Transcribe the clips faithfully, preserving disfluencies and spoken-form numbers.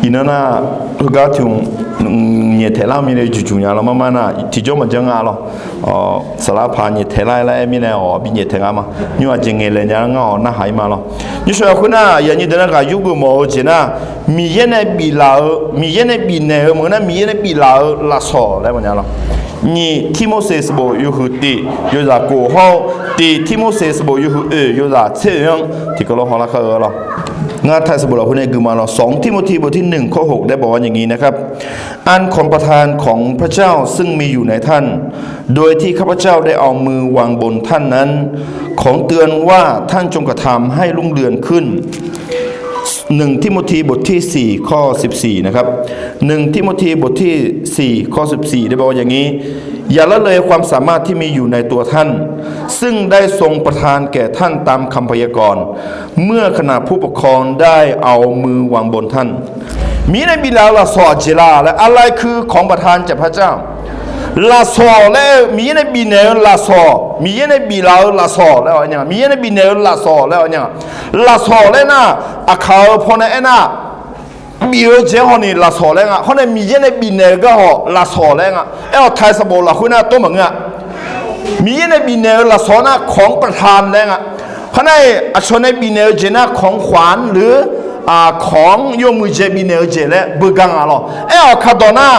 Iqnan nar, heugar tiq hmq nyaeftaeq lar-eu mirnae juqjuq nya lawr mar mar nar, tiqjawr maqjanr nga lawr. Saflar paq nyaeftaeq lar-aer laer aer mirnae awq bi nyaeftaeq nga ma. Nymr aqjeq ngaeqlaeq nya ngar-awq narhaq-ir ma lawr. Nymrshawq yaqkhoer nar, aqyuif aqnyir deuq nar ghaq yurgeuf mawf-eu jeq nar, Miqyaer nae biflaf-eu, Miqyaer nae bifnaeq-eu meuq nar, Miqyaer nae biflaf-eu lafsawq laer mawf nya lawr. Nyiq Tirmorseq sanqbof yawhuiq tiq yawzaq kof hawr-eu, tiq Tirmorseq sanqbof yawhuiq oeq yawzaq tser oeq-anr tiqkawv lof hawlar kar-eu lawr. Ngar taq sanqbof lafkhoer nae gui ma lawr. สอง Timothy บทที่หนึ่ง ข้อหก ได้บอกว่าอย่างนี้นะครับ อันของประทานของพระเจ้าซึ่งมีอยู่ในท่าน โดยที่ข้าพเจ้าได้เอามือวางบนท่านนั้น ขอเตือนว่าท่านจงกระทำให้รุ่งเรืองขึ้น หนึ่ง ทิโมธีบทที่สี่ข้อสิบสี่นะครับ หนึ่ง ทิโมธีบทที่สี่ข้อสิบสี่ ได้บอกว่าอย่างนี้ อย่าละเลยความสามารถที่มีอยู่ในตัวท่าน ซึ่งได้ทรงประทานแก่ท่านตามคำพยากรณ์ เมื่อขณะผู้ปกครองได้เอามือวางบนท่าน Miqyaer nae biflaf-eu lafsawq aqjeq la laer, อะไรคือของประทานจากพระเจ้า lafsawq laer-eu Miqyaer nae bifnaeq-eu lafsawq, Miqyaer nae biflaf-eu lafsawq laer-awr nya, Miqyaer nae bifnaeq-eu lafsawq laer-awr nya. Lafsawq laer nar, aqkaq-eu pawnae aernar, bif-eu jeq-anr hawni lafsawq laer nga. Hawr nae Miqyaer nae bifnaeq-eu gar haw lafsawq laer nga. Aer-awq taq sanqbof lafkhoer nar tov maqngeur-a. Miqyaer nae bifnaeq-eu lafsawq nar ของประทาน laer nga. Hawr nar-iq aqcawq nae bifnaeq-eu jeq nar ของขวัญ หรือ ของ yawmuiq jae bifnaeq-eu jeq laer beugar nga lawr. Aer-awq kaqdawq nar,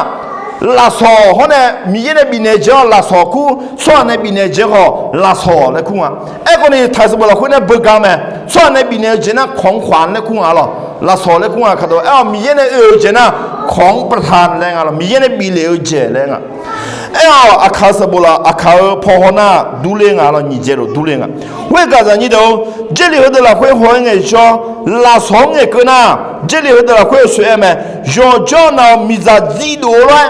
lafsawq hawr nae Miqyaer nae bifnaeq-eu jeq-anr lafsawq kur, tsawrhaq nae bifnaeq-eu jeq haw lafsawq laer kur nga. Aerkhawf ni taq sanqbof lafkhoer nae beugar mae. Tsawrhaq nae bifnaeq-eu jeq nar ของขวัญ laer kur nga lawr. Lafsawq laer kur nga kaqdawq. Aer-awq Miqyaer nae oe-eu jeq nar ของประทาน laer nga lawr. Miqyaer nae biflef-eu jeq laer nga. Aer-awq aqkaq-eu sanqbof laf, aqkaq-eu paw haw nar durler nga lawr, nyiq jae lof durler nga. Khoergaq zaqnyir deuq-or, Jarlif heudeuq lafkhoer haw-aer ngaejawr, lafsawq-anr ngaeqkeuv nar, Jarlif heudeuq lafkhoer-eu soeq-aer mae, yawqjawr nav-euq miqdzaq jir dov-eu lof-aer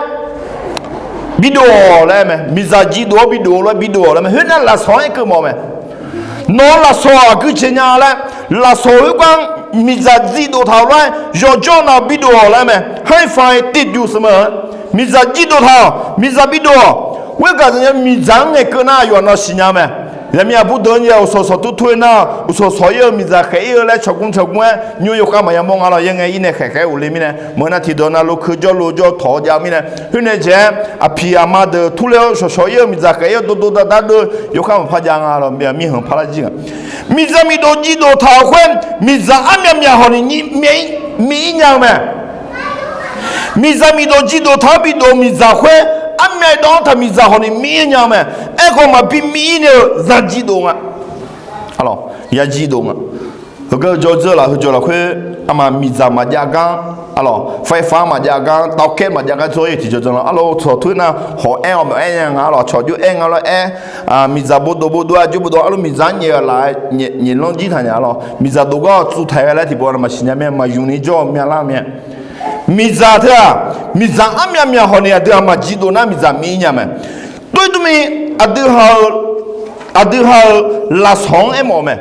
bidov-awq laer mae. Miqdzaq jir dov-awr bidov-eu lof-aer bidov-awq laer mae. Khoernar lafsawq-anr aerkeuv mawf mae. Nawq-eu lafsawq aqgeujeq nya laer, lafsawq khoergar-anr miqdzaq jir dov taq-eu lof-aer yawqjawr nav-euq bidov-awq laer mae. ให้ไฟติดอยู่เสมอ miqdzaq jir dov taq-awq, miqdzaq bidov-awq. Khoergaq zaqnyir miqdzaq-anr ngaeqkeuv nar yawqha nav siqnya mae. Zaqmiq aqbur deuq-anr ya uqsawq sawq tur tur-aer nar, uqsawq sawq-ir-eu miqdzaq khaef-ir-eu laer cawqgmr cawqgmr-aer nymr yawkhav maqya mawr nga lawr. Yaer ngae ir nae khaef khaef-aer ghofle mirnae, meuq nar tiqdeuq navluf keuv jawrluf jawr tawq-awr jav mirnae, khoer nae jae-aer aqpiq aqma deuq turler-awr shawq shawq-ir-eu miqdzaq khaef-ir-eu dov dov dav dav deuv yawkhav maqpar jav nga lawr. Mirkhanq parlar jir nga. Miqdzaq miqdov jir dov taq-euq khoer, miqdzaq armyav myaq hawq ni myav-ir nya-eu mae. Miqdzaq miqdov jir dov taq-awr bidov-eu miqdzaq khoer, armyav dawv-anr taq miqdzaq hawq ni mir-ir nya-eu mae. Aerkhawf maqbi mir-ir nae-eu zaq jir dov nga. Arlawq, ya jir dov nga. Heugar heu jawr dzeur laf heu jawr lafkhoer, arma miqdzaq maqjav gar, arlawq, ไฟฟ้า maqjav gar, เตาแก๊ส maqjav gar dzawr-ir tiqjawr dzawr laf. Arlawq, tawq toer nar hawq aer-awq maqaer nya nga, arlawq, cawqjov aer nga lawr aer, miqdzaq bovdov bovdov-aer aqjox bovdov, arlawq, miqdzaq-anr nyaef-eu laf-aer nyaef lanr jir taq nya, arlawq, miqdzaq dov gar-awq tsuv taq-aer laer tiqpov-a maqsiq nya mae, maqyuq ni jawr-eu myav lar mae. Miqdzaq teu-aq, miqdzaq armyav myaq hawq ni aqdui-aq maqjir dov nar miqdzaq mir-ir nya mae. Toer durmi, aqdui ha-eu, aqdui ha-eu lafsawq-anr aermawf-eu mae.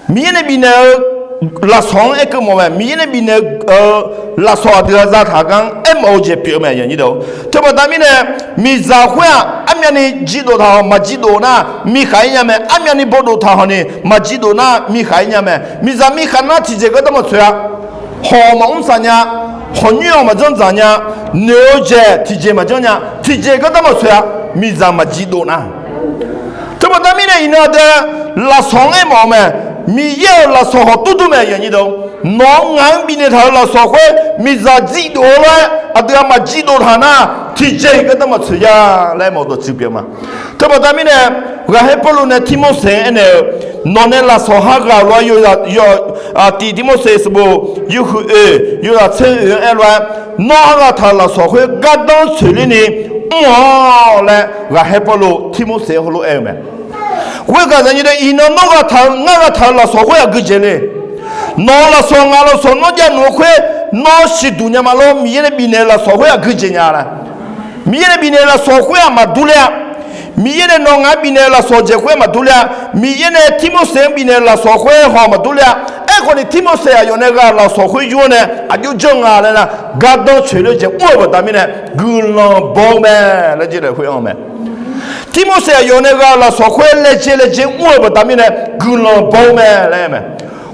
Miqyaer nae bifnaeq-eu lafsawq-anr aerkeuv mawf mae. Miqyaer nae bifnaeq-eu lafsawq aqdui ha zataq gar-anr aermawf-eu jeq pyeuf-eu mae. Teubaqda mirnae, miqdzaq khoer-aq armyavni jir dov taq hawq maqjir dov nar miqkhaq-ir nya mae. Armyavni bovdov taq hawq ni maqjir dov nar miqkhaq-ir nya mae. Miqdzaq miqkhaq nar tiqjeq gardanr maqtsoeq-a. Hawq maqmr saq nya, hawq nyoer-awq maqjanr dzaq nya, noeq-eu jeq tiqjeq maqjanr nya, tiqjeq gardanr maqtsoeq-a. Miqdzaq maqjir dov nar. Teubaqda mirnae iqnan aqdui lafsawq-anr aermawf-eu mae. Miqyaer-euq lafsawq hawq dur dur mae. Nawq-anr ngaq-anr bifnaeq taq-euq lafsawq khoer miqdzaq jir dov-eu lof-aer aqdui-aq maqjir dov taq nar, tiqjeq gardanr maqtsoeq ya laer mawf dawqtsuif pyeuf ma. Teubaqda mirnae, ghaqkhaer Pawrluv nae Tirmorseq-anr aernaeq-eu, nawq nae lafsawq ha ghaq lof-aer, tiq Tirmorseq sanqbof yawhuiq oeq yawzaq tser oeq-anr aer lof-aer, nawr ha ghaq taq-euq lafsawq khoer gardanr tsoeqler ni mr-awq laer ghaqkhaer Pawrluv Tirmorseq heulof-aer aer-eu mae. Khoergaq zaqnyiq deuq, iqnan nawr ghaq taq-eu, ngar ghaq taq-euq lafsawq khoer aqgeujeq le. Nawq-euq lafsawq ngaq lafsawq nawr javluf-eu khoer, nawr siqduq nya ma lor. Miqyaer nae bifnaeq-eu lafsawq khoer aqgeujeq nya laer. Miqyaer nae bifnaeq-eu lafsawq khoer-aq maqdur ler-a. Miqyaer nae nawq ngaq-anr bifnaeq-eu lafsawq jeq khoer maqdur ler-a. Miqyaer nae Tirmorseq-anr bifnaeq-eu lafsawq khoer haw maqdur ler-a. Aerkhawf ni Tirmorseq aqyawf nae ghaq-euq lafsawq khoer yur-awr nae aqjox janr nga laer nar, gardanr tsoeq ler jeq mr-eu baqda mirnae guiqlanq baw-eu mae laer jeq daef khoer-anr mae. Tirmorseq aqyawf nae ghaq-euq lafsawq khoer laejae laejae mr-eu baqda mirnae guiqlanq baw-eu mae laer mae.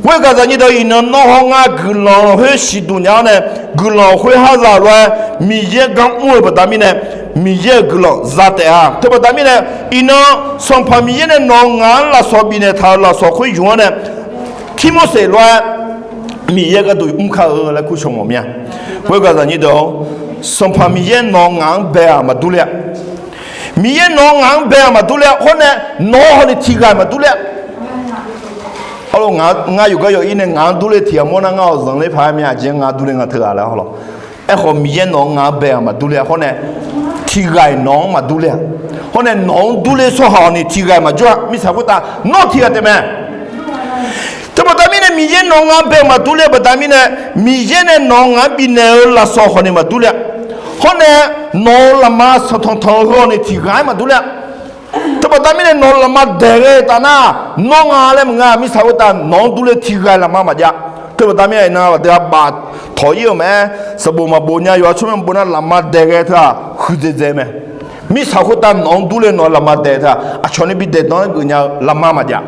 Khoergaq zaqnyir deuq, iqnan nawr hawr ngar guiqlanq khoer siqduq nya-awr nae, guiqlanq khoer harzaq lof-aer Miqyaer gar mr-eu baqda mirnae, Miqyaer-euq guiqlanq za taef-a. Teubaqda mirnae, iqnan Sanqpaq Miqyaer nae nawq-eu ngaq-anr lafsawq bifnaeq taq-euq lafsawq khoer yuf-anr nae, Tirmorseq lof-aer Miqyaer gharduq mr kar-eu laer kur shawq mawf mir-a. Khoergaq zaqnyir deuq-or, Sanqpaq Miqyaer nawq-eu ngaq-anr bae-aq maqdur ler-a. Miqyaer nawq-eu ngaq-anr bae-aq maqdur ler-a. Khoer nae nawq-anr hawni tiqghaq-iq maqdur ler-a. Arlawr, ngar yawqgar yawq-ir nae ngaq-anr durler tiqghaq mawr nar, ngar-awq zanqler paq-aer mya aqjeq-anr ngaq-anr durler nga teughaq laer hawlawq. Aerkhawf, Miqyaer nawq-eu ngaq-anr bae-aq maqdur ler-a. Khoer nae tiqghaq-iq nawq-anr maqdur ler-a. Khoer nae nawq-anr durler tsawrhaq-awq ni tiqghaq-iq maqjawr-a. Mirtsaq khoertav nawr tiqghaq taef mae. Teubaqda mirnae, Miqyaer nawq-eu ngaq-anr bae-eu maqdur ler-eu baqda mirnae, Miqyaer nae nawq-eu ngaq-anr bifnaeq-eu lafsawq khawf ni maqdur ler-a. Khoer nae nawq-euq lafma sanqtanq tanq-eu heu-awq ni tiqghaq-aer maqdur ler-a. Teubaqda mirnae nawq-euq lafma daeq ghae taf nar, nawr nga laer maqnga. Mirtsaq khoertav nawq-anr durler tiqghaq-iq lafma maqjav. Teubaqda mirnae iqnan aqdui-aq baftawq-ir-euq mae. Sanqbof maqbof nya yawqha tsawrmyanr bof nar lafma daeq ghae teu-aq huiqdzaeq dzaeq mae. Mirtsaq khoertav nawq-anr durler nawq-eu lafma daeq teu-aq aqcawq ni bi daeqdanq-aer geuf nya-eu lafma maqjav.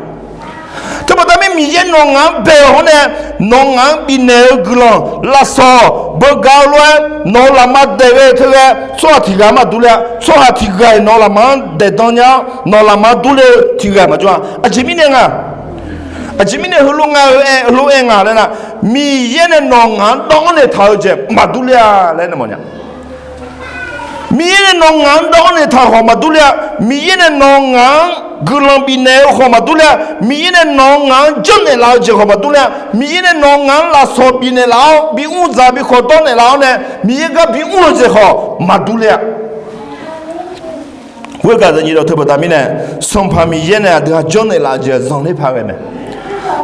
Teubaqda mirnae Miqyaer nawq-eu ngaq-anr bae-euq hawr nae, nawq-eu ngaq-anr bifnaeq-eu guiqlanq lafsawq beugar-eu lof-aer nawq-eu lafma daeq ghae teu ghae tsawrhaq tiqghaq-aer maqdur ler-a. Tsawrhaq tiqghaq-iq nawq-eu lafma-anr daeqdanq nya-awr nawq-eu lafma durler-eu tiqghaq-iq maqjawr-a. Aqjeq mirnae nga, aqjeq mirnae heulof nga-eu aer, heulof aer nga laer nar, Miqyaer nae nawq-eu ngaq-anr dawv-anr naeq taq-eu jeq maqdur ler-a laer nae mawfnya. Miqyaer nae nawq-eu ngaq-anr dawv-anr naeq taq khawf maqdur ler-a. Miqyaer nae nawq-eu ngaq-anr guiqlanq bifnaeq-eu khawf maqdur ler-a. Miqyaer nae nawq-eu ngaq-anr janrnaeq laf-eu jeq khawf maqdur ler-a. Miqyaer nae nawq-eu ngaq-anr lafsawq bifnaeq laf-awr, bi mr dzaq bi khawqdawr naeq laf-awr nae, Miqyaer gar bi mr-eu jeq khawf maqdur ler-a. Khoergaq zaqnyiq dawq teubaqda mirnae, Sanqpaq Miqyaer nae aqdui-aq janrnaeq laf-eu jeq zanqler paq ghae mae.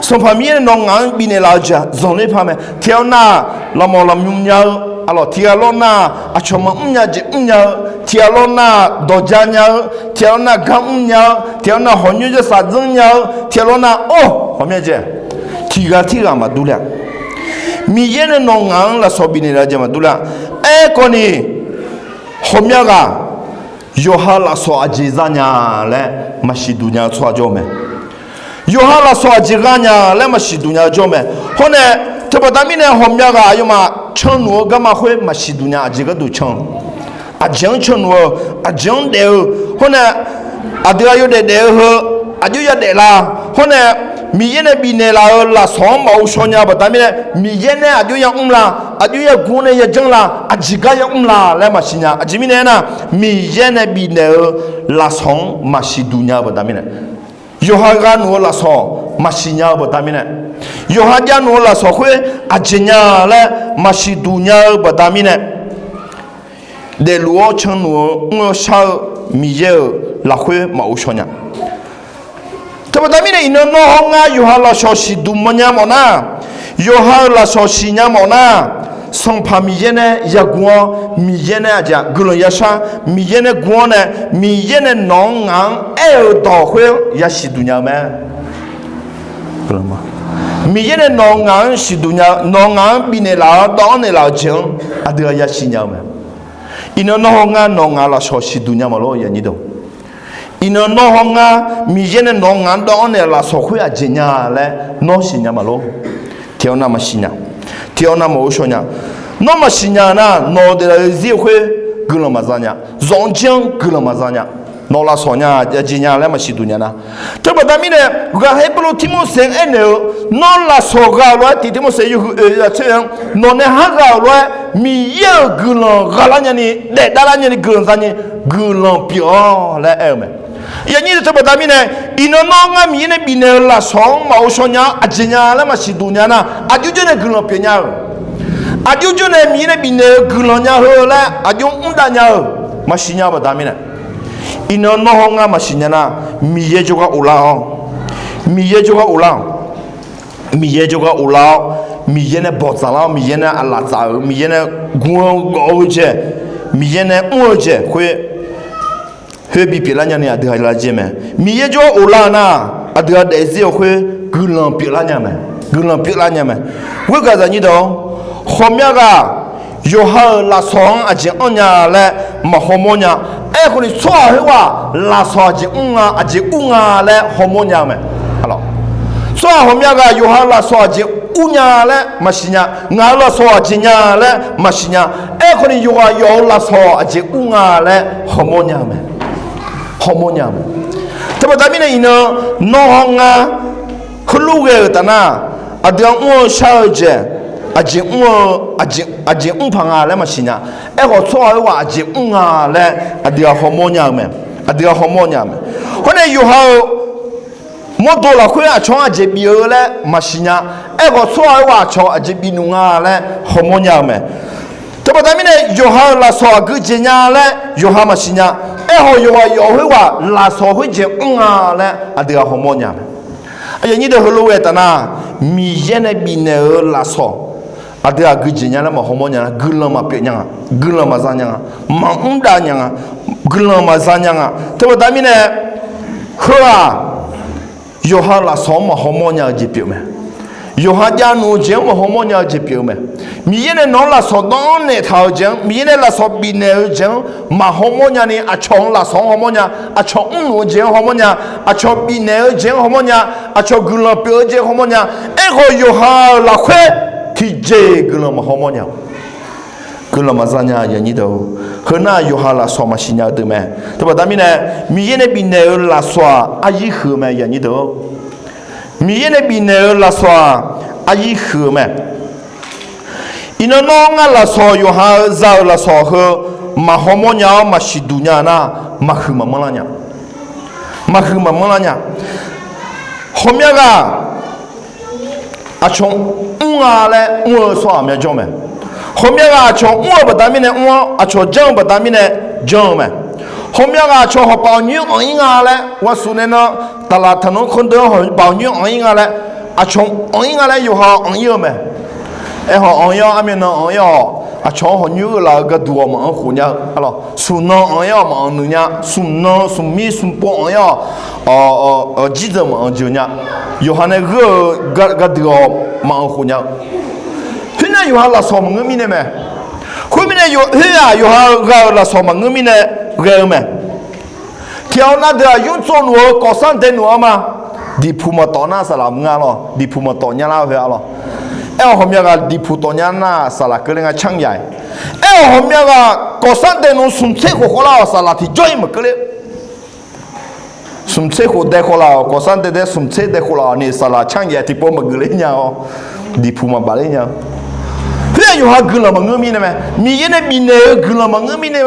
Sanqpaq Miqyaer nae nawq-eu ngaq-anr bifnaeq laf-eu jeq-aq zanqler paq mae. Tiq ghaq lawr nar, lafmawf lafmyv nya-eu, arlawq tiq ghaq lawr nar, aqcawq maqmr nya jeq mr nya-eu, tiq ghaq lawr nar, dawqja nya-eu, tiq ghaq lawr nar, gar mr nya-eu, tiq ghaq lawr nar, hawq nymr jeq safdzanr nya-eu, tiq ghaq lawr nar, or, hawq mya jeq, tiq ghaq tirghaq maqdur ler-a. Miqyaer nae nawq-eu ngaq-anr lafsawq bifnaeq laf-eu jeq maqdur ler-a. Aerkhawf ni, hawq mya ghaq yawqha lafsawq aqjeq za nya laer maqsiq duq nya-eu tsawrhaq jawr-eu mae. Yawqha lafsawq aqjeq gha nya laer maqsiq duq nya-eu jawr-eu mae. Hawr nae, teubaqda mirnae hawq mya ghaq aqyawfmaf canluf-eu garma khoer maqsiq duq nya, aqjeq gharduq can. Aqjeq-anr canluf-eu, aqjeq-anr daef-eu, hawr nae aqdui-aq yawdaef daef-eu heu, aqjox yadaef la, hawr nae Miqyaer nae bifnaeq laf-euq lafsawq-anr maqghov shaw nya-eu baqda mirnae, Miqyaer nae aqjox yamr la, aqjox yaguv nae yajanr la, aqjeq gar yamr la laer maqsiq nya. Aqjeq mirnae aernar, Miqyaer nae bifnaeq-eu lafsawq-anr maqsiq duq nya-eu baqda mirnae, yawqha gha nuf-eu lafsawq maqsiq nya-eu baqda mirnae, yawqha jav nuf-eu lafsawq khoer aqjeq nya laer maqsiq duq nya-eu baqda mirnae, daefluf-awr canluf-eu mr-eu shar-eu Miqyaer-euq lafkhoer maqghov shaw nya. Teubaqda mirnae iqnan nawr hawr ngar yawqha lafsawq siqduq mawrnya mawf nar, yawqha-euq lafsawq siqnya mawf nar, Sanqpaq Miqyaer nae yaguv-awr, Miqyaer nae aqjeq-aq guiqlanq yashar, Miqyaer nae guv-awr nae, Miqyaer nae nawq-anr ngaq-anr aer-eu dawq khoer yasiq duq nya-eu mae. Miqyaer nae nawq-eu ngaq-anr siqduq nya, nawq-eu ngaq-anr bifnaeq laf-awr dawv-anr naeqlaf-eu jeq-anr aqdui-aq yasiq nya-eu mae. Iqnan nawr hawr ngar nawq-eu ngaq lafsawq siqduq nya maqlor yanyir deuq. Iqnan nawr hawr ngar Miqyaer nae nawq-eu ngaq-anr dawv-anr naeq lafsawq khoer aqjeq nya laer nawr siqnya maqlor. Tiq ghaq nav maqsiq nya. Tiq ghaq nav maqghov shaw nya. Nawr maqsiq nya-eu nar, nawq-eu daeflaf-eu zir-eu khoer guiqlanq maqza nya. Zawq-anr jir-anr guiqlanq maqza nya. Nawq lafsawq nya, aqjeq nya laer maqsiq duq nya nar. Teubaqda mirnae, ghaq Heqbyaer Tirmorseq-anr aernaeq-eu, nawr lafsawq gha-euq lof-aer tiq Tirmorseq yawhuiq oeq yawzaq tser-anr, nawq nae har gha-euq lof-aer Miqyaer-euq guiqlanq gha lar nyani, daef dav lar nyani, guiqlanq za ni, guiqlanq pyeuf-awq laer aer-eu mae. Yanyir teubaqda mirnae, iqnan nawr ngar Miqyaer nae bifnaeq-eu lafsawq-anr maqghov shaw nya-awr aqjeq nya laer maqsiq duq nya nar, aqjox jawr nae guiqlanq pyeuf nya-euq, aqjox jawr nae Miqyaer nae bifnaeq-eu guiqlanq nya heu laer aqjox mr dav nya-euq maqsiq nya-eu baqda mirnae, iqnan nawr hawr ngar maqsiq nya nar, Miqyaer jawrgar uvlar-awr, Miqyaer jawrgar uvlar-awq. Miqyaer jawrgar uvlar-awr, Miqyaer nae bawqdzaq lar-awr, Miqyaer nae aqlaf tsaf-euq, Miqyaer nae gu-eu gawv-eu jeq, Miqyaer nae mr-eu jeq khoer, khoer bipyeuf lar nyani aqdui-aq lar jae mae. Miqyaer jawrgar uvlar-eu nar, aqdui-aq daefzir-eu khoer guiqlanq pyeuflar nya mae. Guiqlanq pyeuflar nya mae. Khoergaq zaqnyir dawq, hawqmya ghaq yawqha-euq lafsawq-anr aqjeq anr nya laer maqhaw mawr nya. Aerkhawf ni tsawrhaq khoerghaq lafsawq aqjeq mr nga, aqjeq ur nga laer haw mawr nya-eu mae. Tsawrhaq ghawqmya ghaq yawqha-euq lafsawq aqjeq ur nya laer maqsiq nya. Ngaq-euq lafsawq aqjeq nya laer maqsiq nya. Aerkhawf ni yawqghaq yawq-euq lafsawq aqjeq ur nga laer hawmawr nya-eu mae. Hawmawr nya-eu mae. Teubaqda mirnae iqnan, nawr hawr ngar heulof ghae-euq taf nar, aqdui-aq mr-eu shar-eu jeq, aqjeq mr-eu, aqjeq mr paq nga laer maqsiq nya. Aerkhawf tsawrhaq khoerghaq aqjeq mr nga laer aqdui-aq hawmawr nya-eu mae. Aqdui-aq hawmawr nya-eu mae. Hawr nae yawqha-euq mawrdo lafkhoer aqcawq-anr aqjeq bif-eu laer maqsiq nya. Aerkhawf tsawrhaq khoerghaq aqcawq aqjeq bif nmr nga laer hawmawr nya-eu mae. Teubaqda mirnae yawqha-euq lafsawq aqgeu jeq nya laer yawqha maqsiq nya. Aerkhawf yawqghaq yawq khoerghaq lafsawq khoerjeq mr nga laer aqdui-aq hawmawr nya mae. Aqyuif aqnyir deuq heulof ghae taf nar, Miqyaer nae bifnaeq-euq lafsawq aqdui aqgeu jeq nya laer maqhawmawr nya nga. Guiqlanq maqpyeuf nya nga. Guiqlanq maqza nya nga. Maqmr dav nya nga. Guiqlanq maqza nya nga. Teubaqda mirnae heu-aq yawqha lafsawq-anr maqhawmawr nya-eu jeq pyeuf mae. Yawqha jav nmr-eu jeq-anr maqhawmawr nya-eu jeq pyeuf-eu mae. Miqyaer nae nawq-anr lafsawq dawr-anr naeqtaq-euq jeq-anr, Miqyaer nae lafsawq bifnaeq-eu jeq-anr maqhawmawr nyani, aqcawq-anr lafsawq-anr hawmawr nya, aqcawq mrluf-eu jeq-anr hawmawr nya, aqcawq bifnaeq-eu jeq-anr hawmawr nya, aqcawq guiqlanq pyeuf-eu jeq hawmawr nya. Aerkhawf yawqha-euq lafkhoer tiqjeq guiqlanq maqhawmawr nya. Guiqlanq maqza nya-eu aqyuif aqnyir deuq. Heu nar yawqha lafsawq maqsiq nya-eu deuq mae. Teubaqda mirnae Miqyaer nae bifnaeq-euq lafsawq-aq aryir huiq-eu mae aqyuif aqnyir deuq. Miqyaer nae bifnaeq-euq lafsawq-aq aryir huiq-eu mae. Iqnan nawr ngar lafsawq yawqha-eu za-euq lafsawq heu maqhawmawr nya-awr maqsiq duq nya-eu nar, maqhuiq maqmanr lar nya. Maqhuiq maqmanr lar nya. Ghawqmya ghaq aqcawq mr nga laer mr-eu tsawrhaq mya jawr mae. Ghawqmya ghaq aqcawq mr-eu baqda mirnae mr-awr, aqcawq janr-eu baqda mirnae janr-eu mae. Ghawqmya ghaq aqcawq hawpaf hawqnyoer anq-ir nga laer, ghawqshuf nae nan taqlaq taqnmr khanr deuq-anr hawpaf hawqnyoer anq-ir nga laer, aqcawq anq-ir nga laer yawqha anq-ir-eu mae. Aerkhawf anq-ir-awr armyan nan anq-ir-awq. Aqcawq-anr hawqnyoer-eu laf-eu gharduq-awq maqanr khof nya-eu. Smq nan anq-ir-awq maqanr nuiq nya. Smq nan smq mir smq pov anq-ir-awq, jirdzeuq maqanr jeuq nya. Yawqha nae gheur-eu gharduq-awq maqanr khof nya-eu. Khoernar yawqha lafsawq maqngeur mirnae mae. Khoermirnae khoer-aq yawqha-eu gha-euq lafsawq maqngeur mirnae ghae-eu mae. Tiq ghaq nar deuq-aq ymr tsov nuf-eu kawfsar dae nuf-anr ma. Diqpuq maqtawf nar saqlaq mr nga lawr. Diqpuq maqtawf nya lar-eu heu-a lawr. Aer-awq ghawqmya ghaq diqpuq tawf nya nar saqlaq keuvle nga canr yaf-iq. Aer-awq ghawqmya ghaq kawfsar dae nuf smq tser khof khawf lar-awq saqlaq tiqjawr-iq maqkeuvle. Smq tser khof dae khawf laf-awq, kawfsar dae dae smq tser dae khof laf-awq ni saqlaq canr yaf tiqpov maqgeuf ler nya-awr, diqpuq maqbaf ler nya-eu. Khoer-aq yawqha guiqlanq maqngeur mirnae mae. Miqyaer nae bifnaeq-eu guiqlanq maqngeur mirnae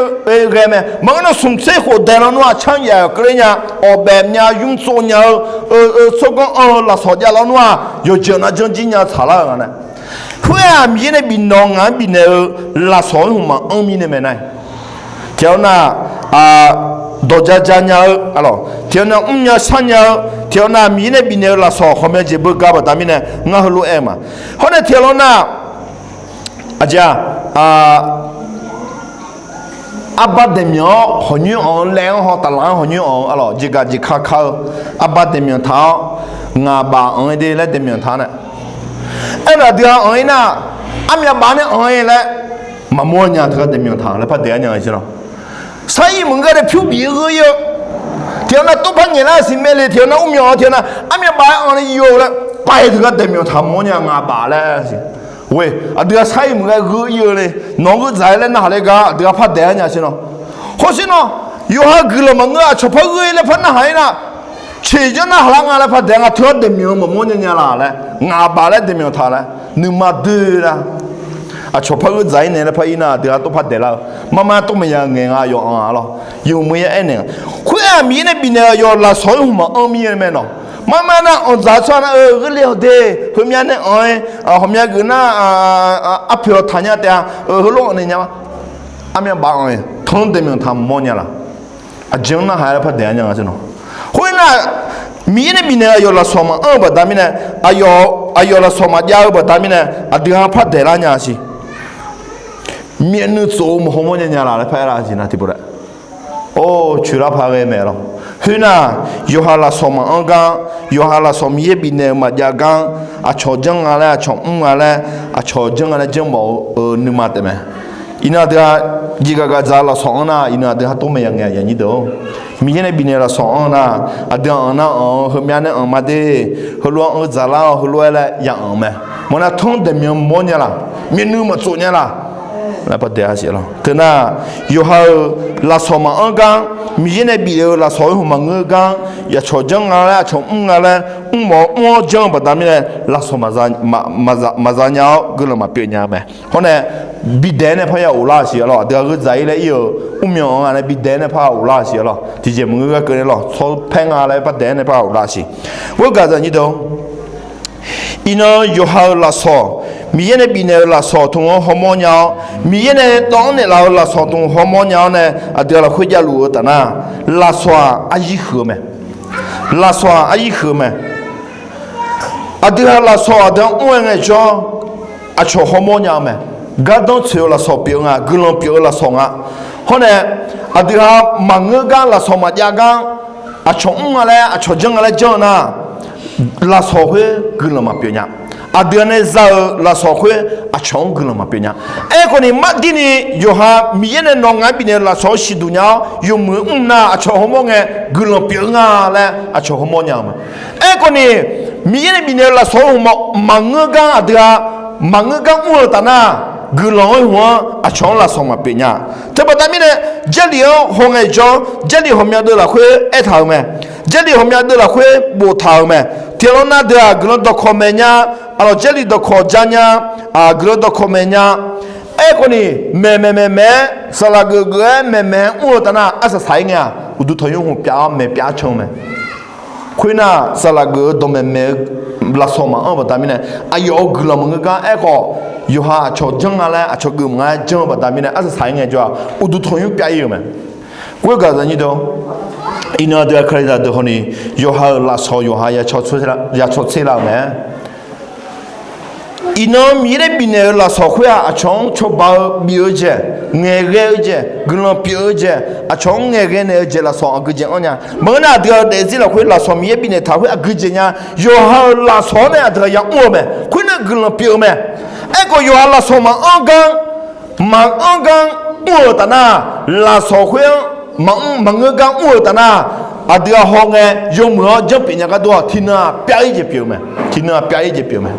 ghae mae. Maqngeur nar smq tser khof dae lawnmr-aq canr yaf-iq keuvle nya, awqbaef mya ymr tsov nya-eu, tsawrganr anr-eu lafsawq jav lawnmr-aq yawqjeq nav janr jir nya tsaqlar-euq nga nae. Khoer-aq Miqyaer nae bifnaeq-awr ngaq-anr bifnaeq-eu lafsawq-anr hmq maqanr mirnae mae nar. Tiq ghaq nar dawq ja ja nya-eu, tiq ghaq nar mrnya sharnya-eu, tiq ghaq nar Miqyaer nae bifnaeq-eu lafsawq ghawqmya jeq beugar baqda mirnae ngar heulof-aer-eu ma. Hawr nae tiq ghaq nar, aqjeq-aq, arbar daeqmyanq-awr hawqnyoer anq-eu laev-anr haw taflaf-anr hawqnyoer anq-eu, jeqgaq jeqka ka-eu, arbar daeqmyanq taq-awr ngaq baf anq-ir de laer daeqmyanq taq-a nae. Aernar aqdui-aq anq-ir nar, armyav baf nae anq-ir laer maqmawr nya teugar daeqmyanq taq laer par daeq-ar nya-eu siq lawr. Sar-ir meuq gar nae pyur bif-eu gheu-ir-eu, tiq ghaq nar tov par ngaeq lar siq mae le, tiq ghaq nar mrmyanq-awr tiq ghaq nar armyav baf-aer anq nae yov-eu laer pav-aer teugar daeqmyanq taq mawr nya ngaq baf laer siq. Oe, aqdui-aq sar-ir meuq gar gheu-ir-eu le, nawq-anr gheu dzaq-aer laer narhaq le gar aqdui-aq par daeq-ar nya siq lawr. Hawsher nawr, yawqha guiqlanq maqngeur aqcawq par gheu-ir laer par narhaq-ir nar, ceqjanr narhaq lar nga laer par daeq nga teugar daeqmyanq maqmawr nya nya la laer ngaq baf laer daeqmyanq taq laer nuima doer lar. Aqcawq par gheu dzaq-ir nae laer par ir nar aqdui-aq tov par daeq lar-eu. Marmar tov maqya ngaeq nga yawq anq-a lawr. Yawmuiq ya aernaeq-a. Khoer-aq Miqyaer nae bifnaeq-eu aqyawf lafsawq-anr hmq maqanr mirnae mae nawq. Marmar nar anqdzaq tsawrhaq nar-eu gheurle-awq de, heumyav nae anq-aer, hawqmya geuf nar arpoeq-awq taqnya taef-a, heulof-anr nae nya ma. Armyav baf anq-aer tanq daeqmyanq taq mawr nya la. Aqjeq-anr narhaq-aer laer par daeq-ar nya nga siq nawr. Khoernar, Miqyaer nae bifnaeq-eu aqyawf lafsawq maqanr-eu baqda mirnae, aqyawf lafsawq maqjav-eu baqda mirnae aqdui-aq par daeq lar nya siq. Myavnuiv tsof-eu maqhaw mawr nya nya la laer par aer lar siq nar tiqpov taef. Or, coeqlar paq ghae mae lawr. Khoernar, yawqha lafsawq maqanr gar, yawqha lafsawq Miqyaer bifnaeq-eu maqjav gar, aqcawq janr nga laer, aqcawq mr nga laer, aqcawq janr nga laer janrmawf-eu nuima taef mae. Iqnan aqdui-aq jeqgaq gaq dzaq-eu lafsawq-anr nar, iqnan aqdui ha tov maeq ya ngae aqnyir deuq-or. Miqyaer nae bifnaeq-eu lafsawq-anr nar, aqdui-aq anq nar anq-eu, heumyav nae anq ma de, heulof-anr-eu dzaqlar-awr heulof-aer laer ya anq-eu mae. Maqnar tanr daeqmyanq mawr nya laq, myavnuiv maqtsof nya laq. Laer par dae-a siq lawr. Teunar, yawqha-euq lafsawq maqanr gar, Miqyaer nae bif-eu lafsawq-anr hmq maqngeur gar, aqcawq janr nga laer, aqcawq mr nga laer, mrmawf-awr mr-awr janr-eu baqda mirnae, lafsawq maqza nya-awr guiqlanq maqpyeuf nya-eu mae. Hawr nae, bidaeq-aer nae parya ghoflar-eu siq lawr. Aqdui-aq gheu dzaq-ir laer ir-euq mrmyanq-anr nga nae bidaeq-aer nae parya ghoflar-eu siq lawr. Tiqjeq maqngeur gar keuvni lawr, tsawrpaer nga laer par daeq-aer nae parya ghoflar-eu siq. Khoergaq zaqnyir deuq-or, iqnan yawqha-euq lafsawq, Miqyaer nae bifnaeq-eu lafsawq tmq-anr hawmawr nya-awr, Miqyaer nae dawv-anr naeqlaf-eu lafsawq tmq hawmawr nya-awr nae aqdui-aq lafkhoer javluf-eu taf nar, lafsawq-aq arjir huiq-eu mae. Lafsawq-aq arjir huiq-eu mae. Aqdui-aq lafsawq aqdui-anr mr-aer ngaejawr, aqcawq hawmawr nya-eu mae. Gardanr tsoeq-eu lafsawq pyeuf-eu nga, guiqlanq pyeuf-eu lafsawq nga. Hawr nae, aqdui-aq maqngeur gar lafsawq maqjav gar, aqcawq mr nga laer aqcawq janr nga laer janr-eu nar, lafsawq khoer guiqlanq maqpyeuf nya. Aqdui-aq nae za-euq lafsawq khoer aqcawq-anr guiqlanq maqpyeuf nya. Aerkhawf ni mardirni yawqha Miqyaer nae nawq ngaq-anr bifnaeq-eu lafsawq-anr siqduq nya-awr yawmuiq-anr mr nar aqcawq hawmawr ngae guiqlanq pyeuf-eu nga laer aqcawq hawmawr nya-eu mae. Aerkhawf ni, Miqyaer nae bifnaeq-eu lafsawq-anr hmq maqngeur gar aqdui-aq maqngeur gar mr-eu taf nar, guiqlanq-anr hmq-anr aqcawq-anr lafsawq maqpyeuf nya. Teubaqda mirnae, Jarlif-anr haw ngaejawr, Jarlif ghawqmya deuv lafkhoer aertaq-euq mae. Jarlif ghawqmya deuv lafkhoer boftaq-euq mae. Tiqghaq lawr nar deuq-aq guiqlanq dawqkawq maeq nya, aqlawq Jarlif dawqkawq ja nya, guiqlanq dawqkawq maeq nya. Aerkhawf ni, maeqmaeq maeqmaeq-aer saqlaq geuf geuf-aer maeqmaeq-aer mr-eu taf nar arsaq saq-ir ngae-aq, uqduq tanqnymr hmq pyaf-awr maeq pyaf-aer can-eu mae. Khoernar, saqlaq geuf-eu dawqmaeq maeq-eu lafsawq maqanr-eu baqda mirnae, aqyawf-euq guiqlanq maqngeur gar aerkhawf, yawqha aqcawq janr nga laer aqcawq geuf mq nga-aer janr-eu baqda mirnae arsaq saq-ir ngaejawr-aq, uqduq tanqnymr pyaf-ir-euq mae. Khoergaq zaqnyir deuq-or, iqnan aqdui-aq kalizaq deuq hawni, yawqha-euq lafsawq yawqha ya cawtser lar-euq mae. Iqnan Miqyaer nae bifnaeq-eu lafsawq khoer-aq, aqcawq-anr cawba-eu bif-eu jeq, ngaeqghae-eu jeq, guiqlanq pyeuf-eu jeq, aqcawq-anr ngaeqghae naeq-eu jeq lafsawq aqgeujeq anr nya. Maqngeur nar aqdui-aq daefzir lafkhoer lafsawq Miqyaer bifnaeq taq khoer aqgeujeq nya. Yawqha-euq lafsawq-anr nae aqdui-aq ya mr-eu mae. Khoernar guiqlanq pyeuf-eu mae. Aerkhawf yawqha lafsawq maqanr gar, maqanr gar mr-euq taf nar, lafsawq khoer-anr maqmr maqngeur gar mr-euq taf nar, aqdui-aq hawngae yawmuiq-awr janrpyeuf nya gharduq-aq tiqnan-aq pyar-ir jeq pyeuf-eu mae. Tiqnan-aq pyar-ir jeq pyeuf-eu mae.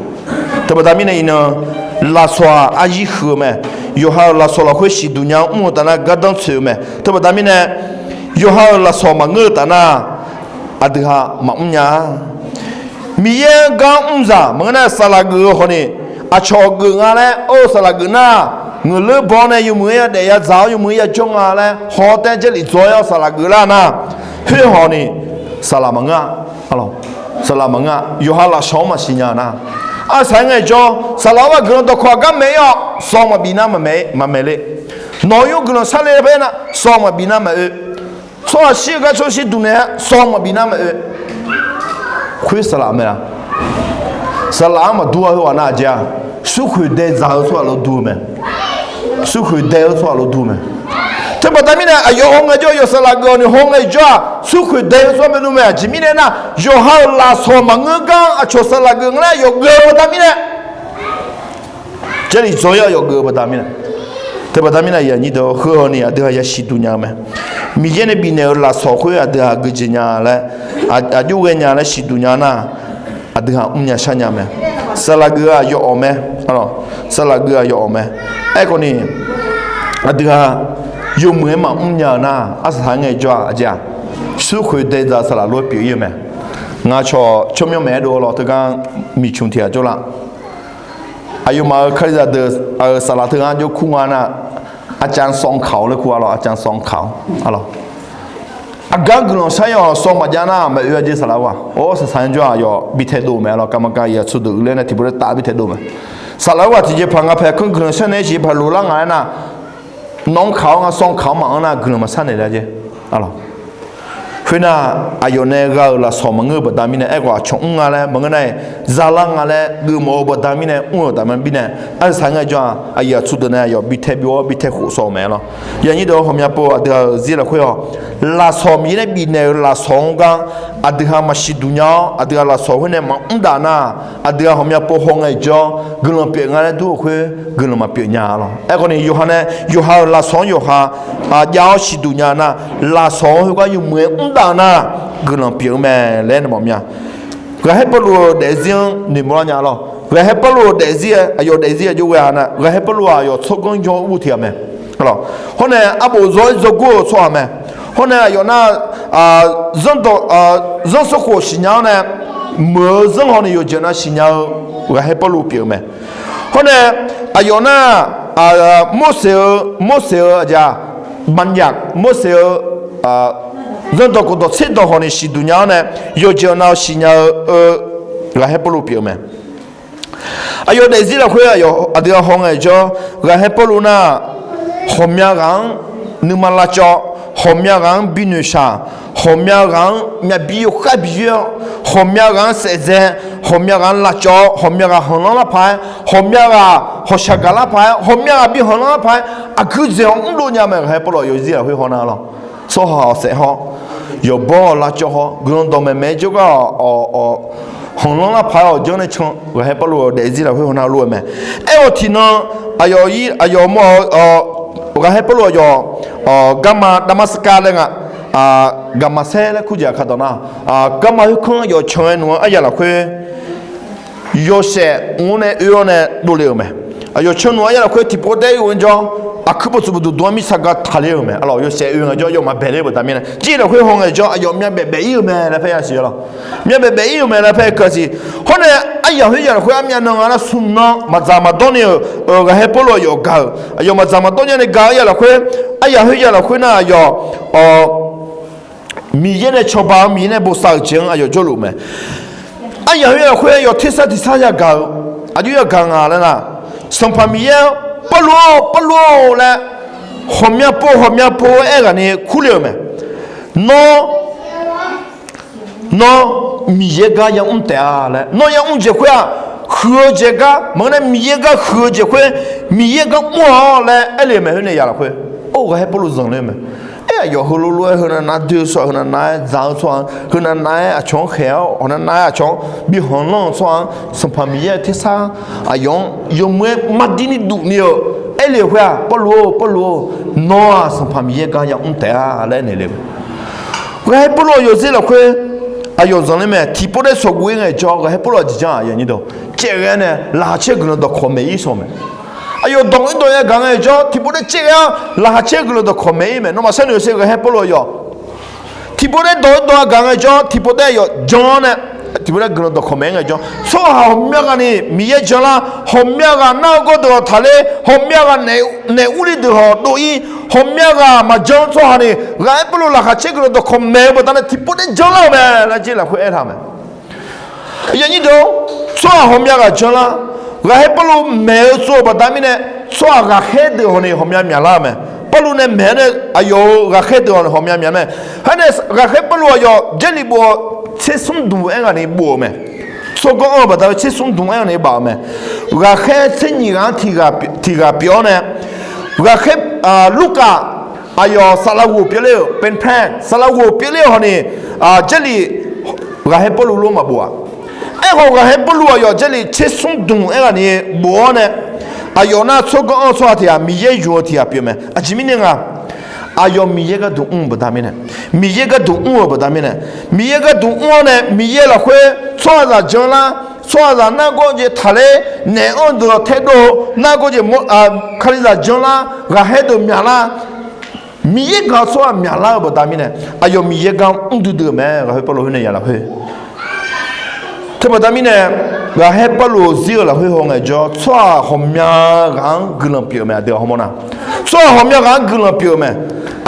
Teubaqda mirnae iqnan, lafsawq-aq aryir huiq-eu mae. Yawqha-euq lafsawq lafkhoer siqduq nya-anr mr-eu taf nar gardanr tsoeq-eu mae. Teubaqda mirnae, yawqha-euq lafsawq maqngeur-eu taf nar, aqdui-aq maqmr nya-a. Miqyaer-anr gar mr zaq maqngeur nar saqlaq geuf-eu hawni, aqcawq geuf nga laer or saqlaq geuf nar, ngeuqleur baw nae yawmuiq-aer yadaef yazaq-awr yawmuiq-aer yajawr nga laer haw taer Jarlif dzaw-aer-awr saqlaq geuf lar nar, khoer hawni, saqlaq maqngeur-a. Saqlaq maqngeur-a. Yawqha lafsawq-anr maqsiq nya-eu nar, arsaq-aer ngaejawr saqlaq-anr ghaq guiqlanq dawqkawq aqgar maeq-ir-awr sawq maqbif nar maqmaeq le. Nawq-eu yawr guiqlanq sharle laer par aer nar sawq maqbif nar maqoe. Tsawrhaq shir-eu gar tsawrshir duq naeq-aer sawq maqbif nar maqoe. Khoer saqlaq mae-a. Saqlaq-anr maqdur-a. Heughaq nar aqjeq-aq, smrkhoeq dae dzaq-eu tsawrhaq lof dur-eu mae. Smrkhoeq dae-eu tsawrhaq lof dur mae. Teubaqda mirnae aqyawf hawngae jawr-eu yawf saqlaq geuf-awq ni hawngae jawr-aq smrkhoeq dae-eu tsawrhaq mae dur mae. Aqjeq mirnae nar, yawqha-euq lafsawq maqngeur gar aqcawq saqlaq geuf nga laer aqyawf geuf-eu baqda mirnae Jarlif dzaw-ir aqyawf geuf-eu baqda mirnae. Teubaqda mirnae aqyuif aqnyir deuq-or, heu hawni aqdui-aq yasiq duq nya-eu mae. Miqyaer nae bifnaeq-euq lafsawq khoer aqdui-aq geujeq nya laer, aqjox ghae nya laer siqduq nya nar, aqdui-aq mrnya sharnya mae. Saqlaq geuf-aq yawf awq mae. Saqlaq geuf-aq yawf awq mae. Aerkhawf ni, aqdui-aq yawmuiq-aer maqmr nya-eu nar, arsaq saq-aer ngaejawr-aq aqjeq-aq, smrkhoeq dae dzaq-eu saqlaq lof-aer pyeuf-ir-eu mae. Ngaq cawq tsawrmyanr maeq-aer dov-eu lawq teugar miqcmq tiq ghaq jawrlar. Aqyawfmaf-euq kalizaq deuq-euq saqlaq teugar jawr kur nga nar, อาจารย์ซองขาว laer kur-a lawq, อาจารย์ซองขาว a lawq. Aqgar guiqlanq shar-ir-awq, sawq maqjav nar maqoe-a jeq saqlaq-eu ghaq. Or saqsaq-aer jawr-aq yawf bi taedov-eu mae lawq, กรรมการ yawf tsudeuq uiqler nae tiqbur lar taf bi taedov-eu mae. Saqlaq-eu ghaq tiqjeqpaq nga paeq kanr guiqlanq shar naeq-aer jeq paeq lof lar nga aernar, nawq-anr kaq-awr nga sawq kaq-awr maqanr nar guiqlanq maqshar naeq lar jeq, a lawq. Khoernar, aqyawf nae gha-euq lafsawq maqngeur-eu baqda mirnae, aerkhawf aqcawq mr nga laer maqngeur nar-iq, zaqlar nga laer geufmawf-eu baqda mirnae mr-euq taf ma birnae, arsaq saq-aer ngaejawr-aq, aqyuif aqtsu deuq nae aqyawf bi tae byov-awr bi tae khof sawq-eu mae lawq. Yaqnyir deuq-or, ghawqmya pov aqdui-aq-euq zir lafkhoer-awq, lafsawq Miqyaer nae bifnaeq-euq lafsawq-anr gar aqdui ha maqsiq duq nya-awr, aqdui ha lafsawq khoer nae maqmr daf nar, aqdui ha ghawqmya pov haw ngae jawr guiqlanq pyeuf nga laer dur-eu khoer guiqlanq maqpyeuf nya lawq. Aerkhawf ni yawqha nae yawqha-euq lafsawq-anr yawqha jav-awr siqduq nya nar, lafsawq-anr khoergar yawmuiq-aer mr daf nar, guiqlanq pyeuf-eu mae laer nae mawf mya. Ghaqhaer Pawrluv-euq daefzir-anr noeqmawr lar nya lawq. Ghaqhaer Pawrluv-euq daefzir-aer, aqyawf daefzir-aer jov ghae-a nar, ghaqhaer Pawrluv-aq aqyawf tsawrganr jawr-eu teq-aq mae. Hawr nae arbof zawr-aer dzawgor-eu tsawrhaq mae. Hawr nae aqyawf nar, zanrdawq, zanrsanrkhof siqnya-awr nae, meuq-eu zanr haw ni yawqjeq nav siqnya-eu ghaqhaer Pawrluv pyeuf-eu mae. Hawr nae aqyawf nar, Morseq-eu, Morseq-euq aqjeq-aq, maqnyaf, Morseq-eu zanrdawq khofdawq tserdawq haw ni siqduq nya-awr nae, yawqjeq nav siqnya-eu ghaqhaer Pawrluv pyeuf-eu mae. Aqyawf daefzir lafkhoer aqdui ha haw ngae jawr, ghaqhaer Pawrluv nar, ghawqmya ghaq-anr nuima lavcawv, ghawqmya ghaq-anr binoeqshaq, ghawqmya ghaq-anr myavbi yawkhav bi yoer-awr, ghawqmya ghaq-anr saefdzae, ghawqmya ghaq-anr lavcawv-awr, ghawqmya ghaq hanqlanr lar paq-aer, ghawqmya ghaq hawqshaq gaq lar paq-aer, ghawqmya ghaq bi hanqlanr lar paq-aer, aqgeu dzaeq-awr mrlov nya mae. Ghaqhaer Pawrluv aqyawf zir lafkhoer haw nar lawq. Tsawrhaq-awq saef haw, yawqbawr-awq lavcawv haw, guiqlanq dawqmaeq maeq-aer jawrgar-awq, hanqlanr lar paq-aer awq janr nae can, ghaqhaer Pawrluv-euq daefzir lafkhoer haw nar lof-aer mae. Aerkhawf tiqnan aqyawf, aqyawf mawr-eu, ghaqhaer Pawrluv aqyawf garma Daqmarsaqkav laer nga, gaqmaqsaer laer kur jeq-aq kaqdawq nar, garma khoerkanr aqyawf can-aer nmr-anr aryaq lafkhoer yawshaef mr-awr nae oe-awr nae dovle-euq mae. Aqyawf can nmr aryaq lafkhoer tiqpov taef-aer oe-anr jawr, aqkuir bawqtsuif bawqduq dm-anr mirtsaq gar taqler-euq mae. Arlawq, yawshaef oe ngae jawr yawf maqbaeq ler-eu baqda mirnae, jir lafkhoer haw ngae jawr aqyawf myavbaef baef-ir-euq mae laer paer yasiq arlawq. Myavbaef baef-ir-euq mae laer paer keuv siq. Hawr nae aryaq khoer yaq lafkhoer armyav nan nga nar, smq nan maqdzaq maqdawr ni-euq ghaqhaer Pawrluv aqyawf gaq-euq, aqyawf maqdzaq maqdawr nya nae gaq-eu yaq lafkhoer, aryaq khoer yaq lafkhoer nar aqyawf Miqyaer nae cawba-anr Miqyaer nae bosav-euq jeq-anr aqyawf jawrluf mae. Aryaq khoer yaq lafkhoer aqyawf tersar tiqsar yagaq-eu, aqjox yagaq nga laer nar, Sanqpaq Miqyaer-anr Pawrluv-or, Pawrluv-or laer ghawqmya pov ghawqmya pov-aer ghaq ni kurle-euq mae. Nawr Nawr Miqyaer gar yamr taef-a laer, nawr yamr jeq khoer-aq, huiq-eu jeq gar maqngeur nar, Miqyaer gar huiq-eu jeq khoer, Miqyaer gar mr-awq laer aerle-eu mae. Khoer nae yaq lafkhoer, or, ghaqhaer Pawrluv zanqler-eu mae. Aer, aqyawf heulof lof-aer heunav nav doe-eu tsawrhaq, heunav nav-aer dzaq-eu tsawrhaq, heunav nav-aer aqcawq-anr khaeq-awr, heunav nav-aer aqcawq-anr bi hanqlanr-eu tsawrhaq-anr, Sanqpaq Miqyaer-euq tersar aqyawf-anr yawmuiq-aer mardir ni duq ni-eu aerle-eu khoer-aq, Pawrluv-or, Pawrluv-or, nawr-aq Sanqpaq Miqyaer gar yamr taef-a laer aernaeq le-eu mae. Ghaqhaer Pawrluv aqyawf zir lafkhoer aqyawf zanqler mae. Tiqpov daer sawqguv-ir ngae jawr, ghaqhaer Pawrluv aqjeq janr-aq, aqnyir dawq caev ghae-awr nae laqkhaq caer guiqlanq dawqkawq maeq-ir shawr mae. Aqyawf dawq-ir dawq yagaq ngae jawr, tiqpov daer caev ghae-awr laqkhaq caer guiqlanq dawqkawq maeq-ir mae. Nawmaf sharnoeq-eu ser ghaqhaer Pawrluv aqyawf tiqpov daer dawq-ir dawq yagaq ngae jawr, tiqpov daer aqyawf jan-awr nae, tiqpov daer guiqlanq dawqkawq maeq-ir ngae jawr, tsawrhaq ghawqmya ghaq ni Miqyaer jan lar, ghawqmya ghaq nar-eu gawr deuq-awq taqler, ghawqmya ghaq naeq ur le deuq hawq dov-ir, ghawqmya ghaq maqjan-eu tsawrhaq ni ghaqhaer Pawrluv laqkhaq caer guiqlanq dawqkawq maeq-eu baqdanae tiqpov daer jan lar-eu mae laer jir lafkhoer aertaq-eu mae. Aqnyir deuq, tsawrhaq ghawqmya ghaq jan lar, ghaqkhaer Pawrluv maeq-eu tsov-eu baqda mirnae, tsawrhaq ghaqkhaer deuq hawq ni ghawqmya myaqlar-eu mae. Pawrluv nae maeq-awr nae aqyawf-euq ghaqkhaer deuq hawq ni ghawqmya myaq mae. Aernae ghaqkhaer Pawrluv aqyawf Jarlif bof-awq, tsersmr dmq aer ghaq ni bof-eu mae. Tsawrganr anr-eu baqda-eu tsersmr dmq aer ghaq ni baf-eu mae. Ghaqkhaer tser nyiq ghaq-anr tiq ghaq pyeuf-awr nae, ghaqkhaer, Lurkaf aqyawf saflar ghof pyeufler-euq, Pentecost saflar ghof pyeufler-eu hawq ni, Jarlif ghaqkhaer Pawrluv lof maqbof-aq. Aerkhawf ghaqkhaer Pawrluv aqyawf Jarlif tsersmr dmq aer ghaq ni bof-awr nae, aqyawf nar tsawrganr anr-eu tsawrhaq tiq ghaq, Miqyaer yuf-eu tiq ghaq pyeuf mae. Aqjeq mirnae nga, aqyawf Miqyaer gharduq mr-eu baqda mirnae, Miqyaer gharduq mr-eu baqda mirnae, Miqyaer gharduq mr-awr nae Miqyaer lafkhoer tsawrhaqzaq jan lar, tsawrhaqzaq nargawr jeq taqler, naeq-anr deuq-awq taedov-eu nargawr jeq, Kalizaq jan lar, ghaqkhaer deuq myaq lar, Miqyaer gaq-eu tsawrhaq myaqlar-eu baqda mirnae, aqyawf Miqyaer gar mr duidui-euq mae. Ghaqkhaer Pawrluv khoer nae yaq lafkhoer Teubaqda mirnae, ghaqkhaer Pawrluv zir-euq lafkhoer haw ngaejawr, tsawrhaq ghawqmya ghaq-anr guiqlanq pyeuf-eu mae, aqdui-aq hawmawr nar. Tsawrhaq ghawqmya ghaq-anr guiqlanq pyeuf-eu mae.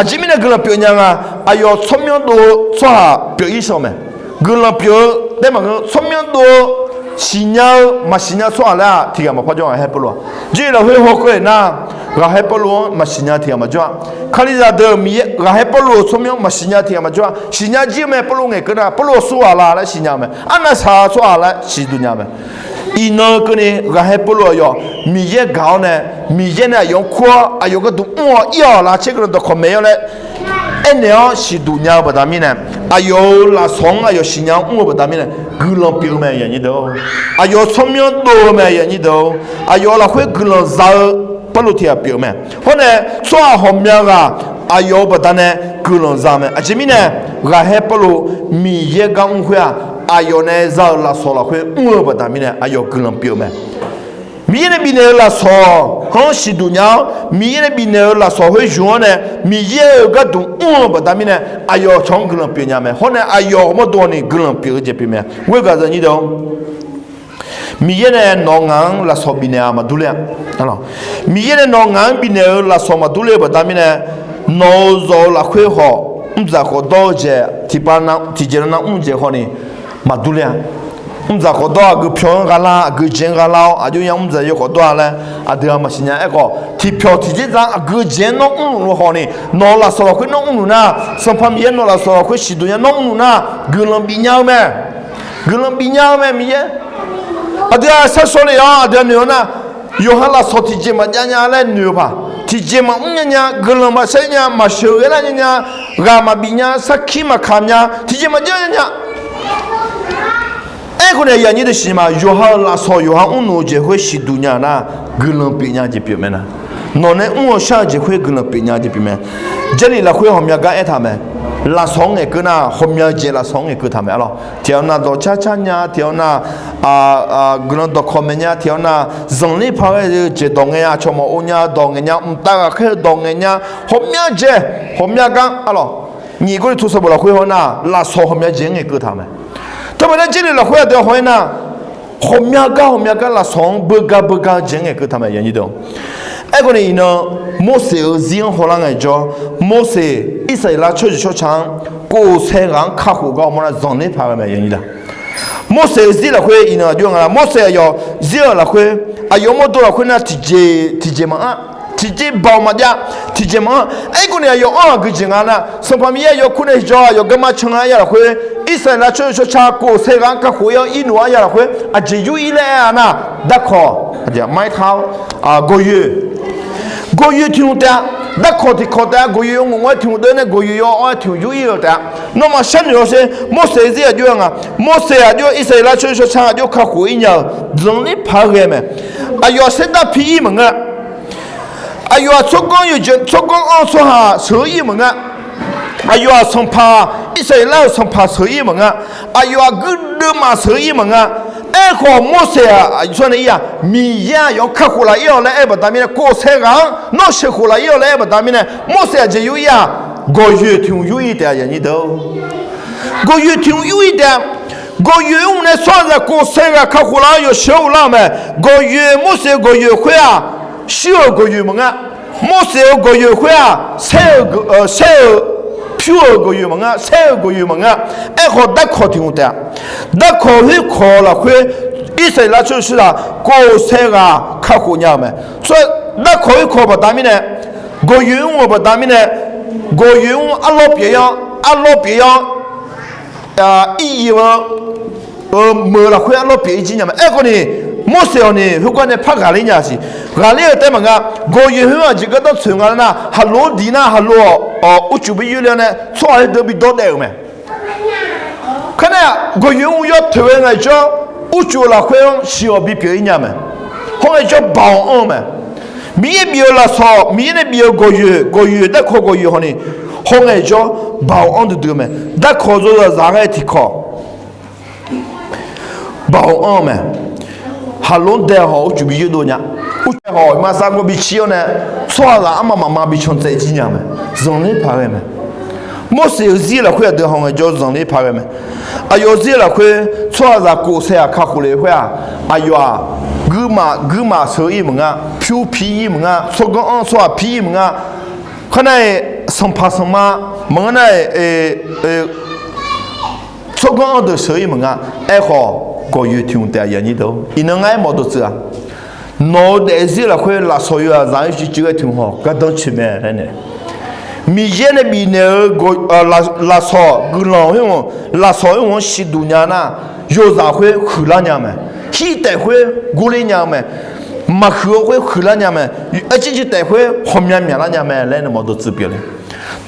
Aqjeq mirnae guiqlanq pyeuf nya nga, aqyawf tsawrmyanr dov-eu tsawrhaq pyeuf-ir shawr mae. Guiqlanq pyeuf-eu taef maqngeur, tsawrmyanr dov-eu siqnya-eu maqsiqnya tsawrhaq laer-aq tiq ghaq maqpar jawr-a, ghaqkhaer Pawrluv-aq. Jir lafkhoer hawkeuv-aer nar, ghaqkhaer Pawrluv-anr maqsiqnya tiq ghaq maqjawr-a. Kalizaq deuq Miqyaer, ghaqkhaer Pawrluv-euq tsawrmyanr maqsiqnya tiq ghaq maqjawr-a. Siqnya jir-eu mae, Pawrluv ngaeqkeuv nar, Pawrluv-aq surghaq la laer siqnya-eu mae. Arnav shaq-eu tsawrhaq laer siqduq nya mae. Iqnan keuvni ghaqkhaer Pawrluv aqyawf Miqyaer gaq-awr nae, Miqyaer nae aqyawf-anr kur-awr aqyawf gharduq mr-awr ir-awq, laqkhaq caer guiqlanq dawqkawq maeq-ir-awr laer aernaeq-awr siqduq nya-eu baqda mirnae, aqyawf-euq lafsawq-anr aqyawf siqnya-anr mr-eu baqda mirnae, guiqlanq pyeuf-eu mae. Aqyawf tsawrmyanr dov-eu mae. Aqyawf lafkhoer guiqlanq za-eu Pawrluv tiq ghaq pyeuf-eu mae. Hawr nae tsawrhaq ghawqmya ghaq aqyawf-euq baqda nae guiqlanq za-eu mae. Aqjeq mirnae, ghaqhaer Pawrluv Miqyaer gar mr khoer-aq, aqyawf nae za-euq lafsawq lafkhoer mr-eu baqda mirnae aqyawf guiqlanq pyeuf-eu mae. Miqyaer nae bifnaeq-euq lafsawq-anr siqduq nya-awr, Miqyaer nae bifnaeq-euq lafsawq khoer zmq-anr nae, Miqyaer-euq gharduq mr-eu baqda mirnae, aqyawf cawq-anr guiqlanq pyeuf nya mae. Hawr nae aqyawf mawrdo ni guiqlanq pyeuf-eu jeq pyeuf mae. Ghoer gaq zaqnyir deuq-or, Miqyaer nae nawq ngaq-anr lafsawq bifnaeq-a maqdur ler-a. Miqyaer nae nawq ngaq-anr bifnaeq-euq lafsawq maqdur ler-eu baqda mirnae, nawq-euq zawq-eu lafkhoer khawf, mrdzaq khawf dawr-eu jeq tiqpav tiqjeq nav nav mr jeq khawf ni maqdur ler-a. Mrdzaq khawf dawr-a, aqgeu pyawq-anr gha lar, aqgeu jeq-anr gha lar-awr, aqjox ya mrdzaq yawkawf dawr-a laer aqdui-aq maqsiq nya. Aerkhawf, tiqpyawq tiqjeq dzaq aqgeu jeq-anr nawr mrluf-eu khawf ni, nawq-euq lafsawq lafkhoer nawr mrluf nar, Sanqpaq Miqyaer nawq lafsawq lafkhoer siqduq nya nawr mrluf nar, guiqlanq bif nya-eu mae. Guiqlanq bif nya-eu mae Miqyaer. Aqdui-aq sharshawr le-awr aqdui-aq noeq-awr nar, yawqha lafsawq tiqjeq maqjav nya laer noeq-eu paq, tiqjeq maqmr nya nya, guiqlanq maqsaer nya, maqsheuq ghae nar nya nya, ghaq maqbif nya, sarkir maqkaq nya, tiqjeq maqjav nya nya. Aerkhawf nae aqyuif aqnyir deuq siqnya ma, yawqha-euq lafsawq yawqha mrluf-eu jeq khoer siqduq nya nar, guiqlanq pyeuf nya jeq pyeuf mae nar. Nawq nae mr-awr shar-eu jeq khoer guiqlanq pyeuf nya jeq pyeuf mae. Jarlif lafkhoer ghawqmya gar aertaq mae. Lafsawq-anr ngaeqkeuv nar, ghawqmya jeq lafsawq-anr ngaeqkeuv taq mae arlawr. Tiq ghaq nav dawqcar car nya, tiq ghaq nav guiqlanq dawqkawq maeq nya, tiq ghaq nav zanqler paq ghae-eu jeq dawq ngaeq nya, aqcawq maqov nya-eu dawq ngaeq nya, mqtav ghaqkhaer-eu dawq ngaeq nya, ghawqmya jeq, ghawqmya gar arlawr. Nyiq Gawrliqtu sanqbof lafkhoer haw nar, lafsawq ghawqmya jeq-anr ngaeqkeuv taq mae. Teubaqda Jarlif lafkhoer aqdui haw-aer nar, ghawqmya gar ghawqmya gar lafsawq-anr beugar beugar-eu jeq-anr ngaeqkeuv taq mae. Aerkhawf ni iqnan, Morseq-euq zir-anr hawlar ngaejawr, Morseq Irsaqleqlav tsawrjeuq tsawrca-anr kof sae ghaq-anr kakhof gar awmawr nar zanqler paq ghae mae. Morseq-euq zir lafkhoer iqnan aqjox nga la, Morseq aqyawf zir-euq lafkhoer, aqyawf mawrdo lafkhoer nar tiqjeq tiqjeq maqanr, tiqjeq baoq maqjav, tiqjeq maqanr. Aerkhawf ni aqyawf anr-aq gui jeq nga nar, Sanqpaq Miqyaer aqyawf kur nae jawr-eu aqyawf garma can nga aryaq lafkhoer, Irsaqleqlav tsawrjeuq tsawrca kof sae ghaq-anr kakhof-ir-awr irnuq aryaq lafkhoer aqjeq yur-ir laer aer-a nar, darkawq, maqaer ta-awr, gawqyoeq, gawqyoeq tiq hmq taef-a. Darkawq tiqkawq taef-a. Gawqyoeq yawngawq ngawr-aer tiq hmq deuv nae gawqyoeq yaw-awr-aer tiq hmq yur-ir-eu taef-a. Nawmaf sharnoeq-awr sher, Morseq zir aqjox-aer nga, Morseq aqjox Irsaqleqlav tsawrjeuq tsawrca aqjox kakhof-ir nya-euq zanqler paq-aer ghae mae. Aqyawf saerdav pi-ir maqngeur. Aqyawf-aq tsawrganr yawqjeq tsawrganr anr-eu tsawrhaq sheuq-ir maqngeur. Aqyawf-aq sanqpaq, Irsaqleqlav-euq sanqpaq sheuq-ir maqngeur. Aqyawf-aq guirdeuv maf sheuq-ir maqngeur. Aerkhawf Morseq-aq aqyawf-anr nae ir-aq, Miqyaer aqyawf-anr kakhof laf-ir-awq laer aer-eu baqda mirnae, kof sae ghaq-anr nawr sheuqkhof laf-ir-awq laer aer-eu baqda mirnae, Morseq aqjeq yur-ir-aq, gawqyoeq tiq hmq yur-ir taef-a. Gawqyoeq tiq hmq yur-ir taef-a. Gawqyoeq-anr nae tsawrhaqzaq kof sae ghaq kakhof laf-awr yawsheuq-anr uvlar-euq mae. Gawqyoeq, Morseq-euq gawqyoeq khoer-aq, shir-euq gawqyoeq maqngeur. Morseq-euq gawqyoeq khoer-aq, saer-eu, saer-eu, pyur-euq gawqyoeq maqngeur, saer-eu gawqyoeq maqngeur. Aerkhawf darkawq tiq hmq taef-a. Darkawq khoerkawq lafkhoer, Irsaqleqlav tsawrjeuq tsawrca kof sae ghaq kakhof nya-euq mae. Darkawq khoerkawq baqda mirnae, gawqyoeq mr-euq baqda mirnae, gawqyoeq mr arlawr pyeuf-ir-awr, arlawr pyeuf-ir-awr, ir-ir-eu meuq lafkhoer arlawr pyeuf-ir jir nya mae. Aerkhawf ni, Morseq-awq ni khoergar nae par ghaqler nya siq. Ghaqler-euq taef maqnga. Gawqyoeq khoer aqjeq gardanr tsoeq nga nar, haqlo-anr diq nar haqlo-awq, uqcuf bi yoerle-awr nae tsawrhaq khoerdeuq bi dawrdaef-euq mae. Kar nar, gawqyoeq mr yawr teuq-eu ngaejawr, uqcuf lafkhoer-anr siq-awq bipyeuf-ir nya mae. Hawr ngaejawr baoq anr-eu mae. Miqyaer bif-eu lafsawq, Miqyaer nae bif-eu gawqyoeq, gawqyoeq darkawq gawqyoeq hawq ni, hawr ngaejawr baoq anr duidui-eu mae. Darkawq zawzaq zaq ghae tiqkawq baoq anr-eu mae. Haqlo-anr dae hawq uqcuf bi yoerdov nya. Uqcuf hawq maqsar gawr bi cir-awr nae, tsawrhaqzaq armaf mafma bi can tsaev jir nya mae. Zanqler paq ghae mae. Morseq-euq zir lafkhoer aqdui haw ngaejawr zanqler paq ghae mae. Aqyawf zir lafkhoer tsawrhaqzaq kof sae ghaq kakhof lef khoer-aq, aqyawf-aq guirmaf guirmaf sheuq-ir maqnga, pyur pi-ir maqnga, tsawrganr anr tsawrhaq pi-ir maqnga. Kar nar-iq sanqpaq sanqma maqngeur nar-iq tsawrganr anr deuq sheuq-ir maqnga. Aerkhawf gawqyoeq tiq hmq taef-a. Iqnan ngar aer mawf dawqtsuif-a, nawq-eu daefzir lafkhoer lafsawq yawzaq zaq-aer cuiv cuiv ghae tiq hmq hawq gardanr coeq mae laer nae, Miqyaer nae bifnaeq-eu lafsawq guiqlanq khoer, lafsawq khoer-anr siqduq nya nar, yawzaq khoer huiqlar nya mae. Hir taef khoer gorler nya-eu mae. Maqhuiq-eu khoer huiqlar nya mae. Aer civ civ taef khoer hawqmya myaqlar nya mae laer nae mawf dawqtsuif pyeuf le.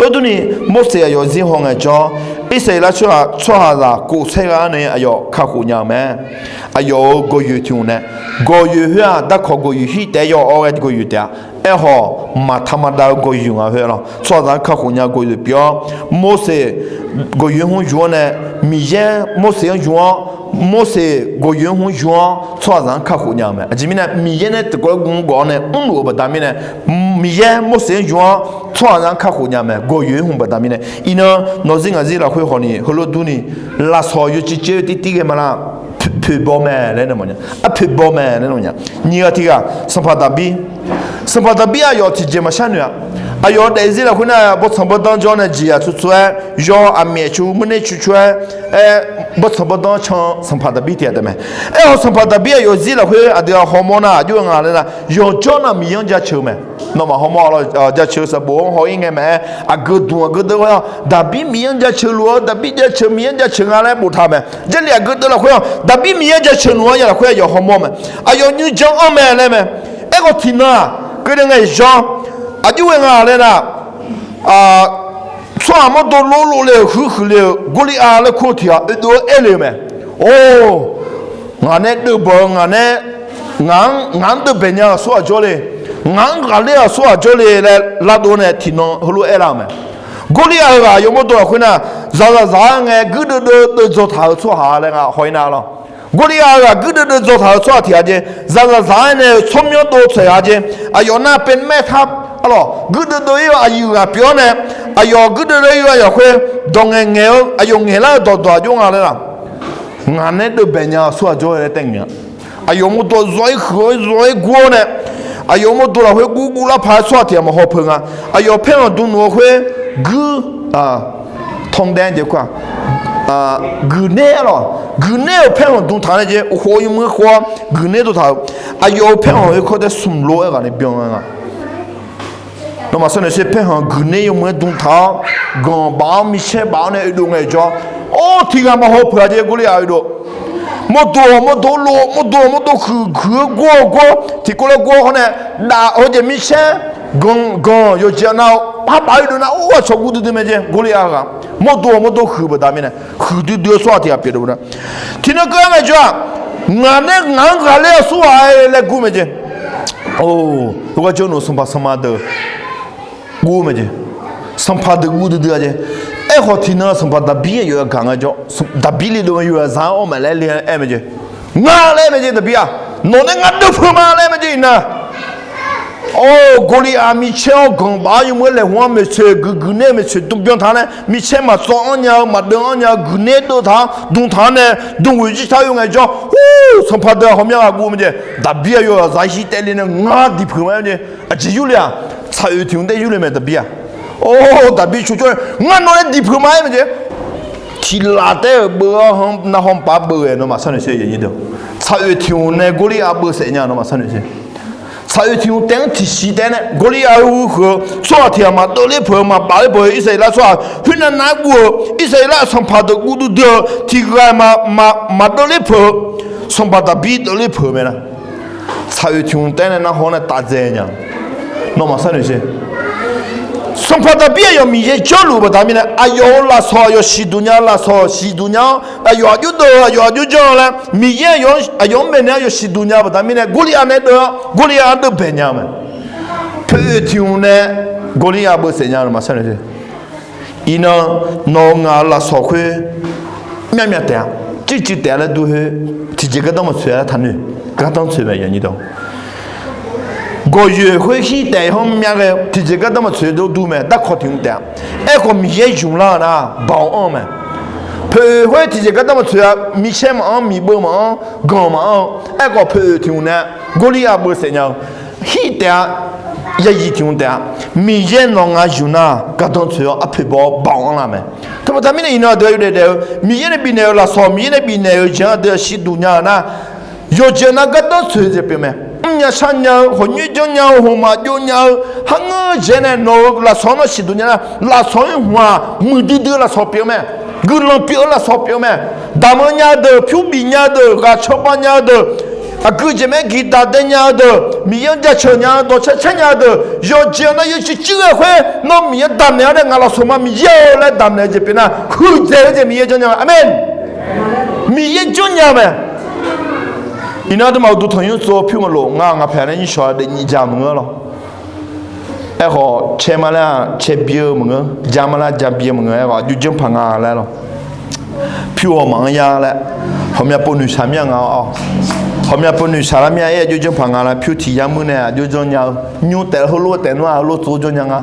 Oedurni, Morseq aqyawf zir haw ngaejawr, Irsaqleqlav tsawrhaq, tsawrhaqzaq kof saer gha-anr nae aqyawf kakhof nya-eu mae. Aqyawf-euq gawqyoeq tiq hmq nae, gawqyoeq khoer-aq, darkawq gawqyoeq shir taef-aer yaw-awr ghae gawqyoeq taef-a. Aerkhawf, maqta maqdav-eu gawqyoeq nga khoer lawr, tsawrhaqzaq-anr kakhof nya-eu gawqyoeq pyeuf-awr, Morseq gawqyoeq-anr hmr yuf-awr nae, Miqyaer Morseq-anr yuf-awr, Morseq gawqyoeq-anr hmr yuf-awr tsawrhaqzaq-anr kakhof nya-eu mae. Aqjeq mirnae, Miqyaer nae tiqkawv laer guv-anr gawf-awr nae mrluf-euq baqda mirnae, Miqyaer Morseq-anr yuf-awr tsawrhaqzaq-anr kakhof nya mae, gawqyoeq-anr hmq baqda mirnae. Iqnan nawq zir ngaq zir lafkhoer hawni heulof durni, lafsawq yawcuiv cuiv-eu tirtir ghae ma lar, poeqbaw mae laer nae mawfnya. Arpoeqbaw mae laer nae mawfnya. Nyiq ghaq tiq ghaq, sanqpaq Daqbir. Sanqpaq Daqbir aqyawf tiqjeq maqshar noeq-a. Aqyawf-euq daefzir lafkhoer nar, bawrtsanq bawrdanr jawr nae jeqzaq tsov tsov-aer, yawr aqmyaef cu murner cu cu-aer, aer, bawrtsanq bawrdanr can sanqpaq Daqbir tiq ghaq taef mae. Aerkhawf, sanqpaq Daqbir aqyawf zir lafkhoer aqdui-aq hawmawr nar aqjox-aer nga laer nar, yawqjawr nav Miqyaer-anr jaceuq-eu mae. Nawmaf hawmawr lawr, jaceuq-eu sanqbof-anr haw-ir ngae mae-aer, aqgeu dmq aqgeu deuv-awr, Daqbir Miqyaer-anr jaceuq luf-awr, Daqbir jaceuq Miqyaer-anr jaceuq nga laer boftaq mae. Jarlif aqgeu deuv lafkhoer-aq, Daqbir Miqyaer-anr jaceuq luf-anr ya lafkhoer aqyawf hawmawr mae. Aqyawf nymrjan-anr mae laer mae. Aerkhawf tiqnan-aq, keuvle ngae yawr, aqjox-aer nga laer nar, tsawrhaq mawrdo lov lov le-euq huiq huiq le-euq Gawrliav laer kur-eu tiq ghaq oedov-aer aer le-eu mae. Or, ngaq nae deuvbawq-eu ngaq nae, ngaq-anr, ngaq-anr deuvbae nya-eu aqsurghaq jawrle, ngaq-anr ghaqler-eu aqsurghaq jawrle laer lavdov nae tiqnan heulof-aer lar-eu mae. Gawrliav heughaq yawmawrdo lafkhoer nar, zaqzaq zaq-aer ngae guirdeuv deuv deuv dzaw taq-eu tsawrhaq laer nga haw-ir nar lawr. Gawrliav heughaq guirdeuv deuv dzaw taq-eu tsawrhaq tiq ghaq jeq, zaqzaq zaq-aer nae-euq tsawrmyanr dov tsaeq ghaq jeq, aqyawf nar paev maer tar, arlawq guirdeuv deuv-ir-eu aqyuif ghaq pyeuf-awr nae, aqyawf guirdeuv deuv-ir-eu aqyawf khoer dawq ngaeq ngaeq-eu aqyawf ngaeqlar-eu dawqdawq aqjox nga laer nar, ngaq nae deuvbae nya-eu aqsurghaq jawr-aer taef ngaeq-a. Aqyawf mawrdo zawr-ir huiq-awr zawr-ir gur-awr nae, aqyawf mawrdo lafkhoer guv guv lar paq-aer tsawrhaq tiq ghaq maqhaw peuq nga. Aqyawf paerkhanq dm nmr-eu khoer guir, tanqdae jeq, guiqner arlawq, guiqner-euq paerkhanq dm taq nae jeq, uqkhof-eu yawmuiq-aer khof-awr guiqner dov taq-euq, aqyawf-euq paerkhanq-eu khoer tae smq lo-aer ghaq nae byan nga. Nawmaf sharnoeq sher, paerkhanq guiqner yawmuiq-aer dm taq-awr, ganq baf-awr micaer baf-awr nae oedov ngaejawr, or tiq ghaq maqhaw peuq-a jeq, Gawrliav oedov. Mawrdo-awq mawrdo lov, mawrdo-awq mawrdo huiq, huiq-eu gor-awq gor, tiqkawv laer gor hawr nae, dav hawjeq micaer, ganq ganq yawqjeq nav-awr parbaf oedov nar, or aqcawq guv duidui mae jeq, Gawrliav ghaq. Mawrdo-awq mawrdo huiq baqda mirnae, huiq duidui-eu tsawrhaq tiq ghaq pyeuf dov nar, tiqnan keuv-aer ngaejawr-aq, ngaq nae ngaq-anr ghaqler-eu aqsurghaq laer gur mae jeq. Or, heugar jawr nmr-eu sanqpaq sanqma deuq guv mae jeq. Sanqpaq deuq guv duidui-a jeq. Aerkhawf tiqnan sanqpaq Daqbir aqyawf yagaq ngaejawr, Daqbir le dov-a yawqha zaq-anr awr maqlaer le-aer aer mae jeq. Ngar laer mae jeq Daqbir-aq, nawq nae ngar deuvpeuq ma laer mae jeq iqnan. Or, Gawrliav micaer-awr ganq baf-awr yawmuiq-aer laeqhmq-anr maeqtsoeq guiqguiq nae-eu maeqtsoeq dm byan taq-anr nae micaer maqtsawv-anr nya-eu maqdeuv-anr nya-eu guiqner deuv taq-anr dm taq-anr nae dm ghoeq jir tar-eu ngaejawr, ur, sanqpaq deuq-aq hawmya ghaq guv mae jeq. Daqbir aqyawf zaq-ir shir taev le nae ngar diqpeuq ma-aer jeq. Aqjeq yurle-aq, tsaq oeq tiq hmq taef yurle mae Daqbir-aq. Or, Daqbir cawcawr-aer ngar nawq nae diqpeuq ma-aer mae jeq. Tiqlaf taef-euq beuv-awr navhaw mqpav beuv-aer nawmaf sharnoeq sher. Tsaq oeq tiq hmq nae Gawrliav beuv saef nya nawmaf sharnoeq sher. Tsaq oeq tiq hmq taef-anr tiqsiq taef nae Gawrliav huiq-eu tsawrhaq tiq ghaq maqdeuv ler peuq-eu maqbaf ler peuq-eu Irsaqleqlav tsawrhaq khoernav nav-aer guv-eu Irsaqleqlav-euq sanqpaq deuq guv duidui-eu tiq ghaq-iq maqdeuv ler peuq-eu sanqpaq Daqbir deuv ler peuq-eu mae nar. Tsaq oeq tiq hmq taef nae navhaw nae taf dzae nya. Nawmaf sharnoeq sher. Sanqpaq Daqbir aqyawf Miqyaer jawrluf-eu baqda mirnae aqyawf-euq lafsawq aqyawf siqduq nya-eu lafsawq siqduq nya-awr aqyawf aqjox deuv-eu aqyawf aqjox janr-eu laer Miqyaer aqyawf-anr baenae aqyawf siqduq nya-eu baqda mirnae Gawrliav nae deuv-awr Gawrliav-anr deuvbae nya-eu mae. Poeq oeq tiq hmq nae Gawrliav beuv saef nya-eu nawmaf sharnoeq sher. Iqnan nawq-eu ngaq-eu lafsawq khoer myavmyav taef-a, circuiv taef-a laer dur khoer tiqjeq gardanr maqtsoeq-a laer taqnoeq. Gardanr tsoeq mae. Gawqyoeq khoer shir taef-a-anr myavghae tiqjeq gardanr maqtsoeq-eu dur mae. Darkawq tiq hmq taef-a. Aerkhawf Miqyaer zmq lar-eu nar baoq anr-eu mae. Poeq khoer tiqjeq gardanr maqtsoeq-a, micaer maqanr, miqbeuv maqanr, ganq maqanr-eu. Aerkhawf poeq oeq tiq hmq nae Gawrliav beuv saef nya-eu shir taef-a, yayi tiq hmq taef-a. Miqyaer nawq ngaq zmq nar gardanr tsoeq-awr arpoeq baw-awr baoq anr lar mae. Teubaqda mirnae iqnan aqdui-a yawdaef daef-eu Miqyaer nae bifnaeq-euq lafsawq Miqyaer nae bifnaeq-euq jeq-anr aqdui-aq siqduq nya-eu nar, yawqjeq nar gardanr tsoeq-eu jeq pyeuf mae. Mrnya shar nya-eu, hawq nyoer janr nya-eu, hmqmaq jov nya-eu, kharngeur-eu jeq nae nawq-euq lafsawq-anr nawr siqduq nya nar, lafsawq-anr hmq-aq muiqdui dui-eu lafsawq pyeuf mae. Guiqlanq pyeuf-eu lafsawq pyeuf mae. Damq-eu nya-eu deuq, pyur bif nya-eu deuq, ghaq cawba nya-eu deuq, Aqgeu jeq mae, aqgeu daq dae nya-eu deuq, Miqyaer-anr jaceuq nya-eu dawqcar car nya-eu deuq yawqjeq-anr nar yawcuiv cuiv ghae khoer, nawr Miqyaer damq naeq-awr nae ngaq lafsawq ma Miqyaer-or laer damq naeq-eu jeq pyeuf nar, huiqdzaeq-eu jeq Miqyaer janrnya mae. Aqmeq. Miqyaer janrnya mae. Iqnan aqduimaf uqduq tanqnymr tsov pyur maqlof, ngar ngaq paeq nae nyir shawq-a daefnyif ja maqngeur lawr. Aerkhawf caer ma laer caer bi-eu maqngeur, ja ma laer ja bi-eu maqngeur. Aerkhawf aqjox janr paq nga laer lawr. Pyur haw maqanr ya laer, hawqmya pov noeqshaq mir-a nga-awr, hawqmya pov noeqshaq lar mir-a. Aer aqjox janr paq nga laer pyur tiq yar muir nae aqjox janrnya-eu, nymr taef heulof taef nar-aq heulof tsov janrnya nga.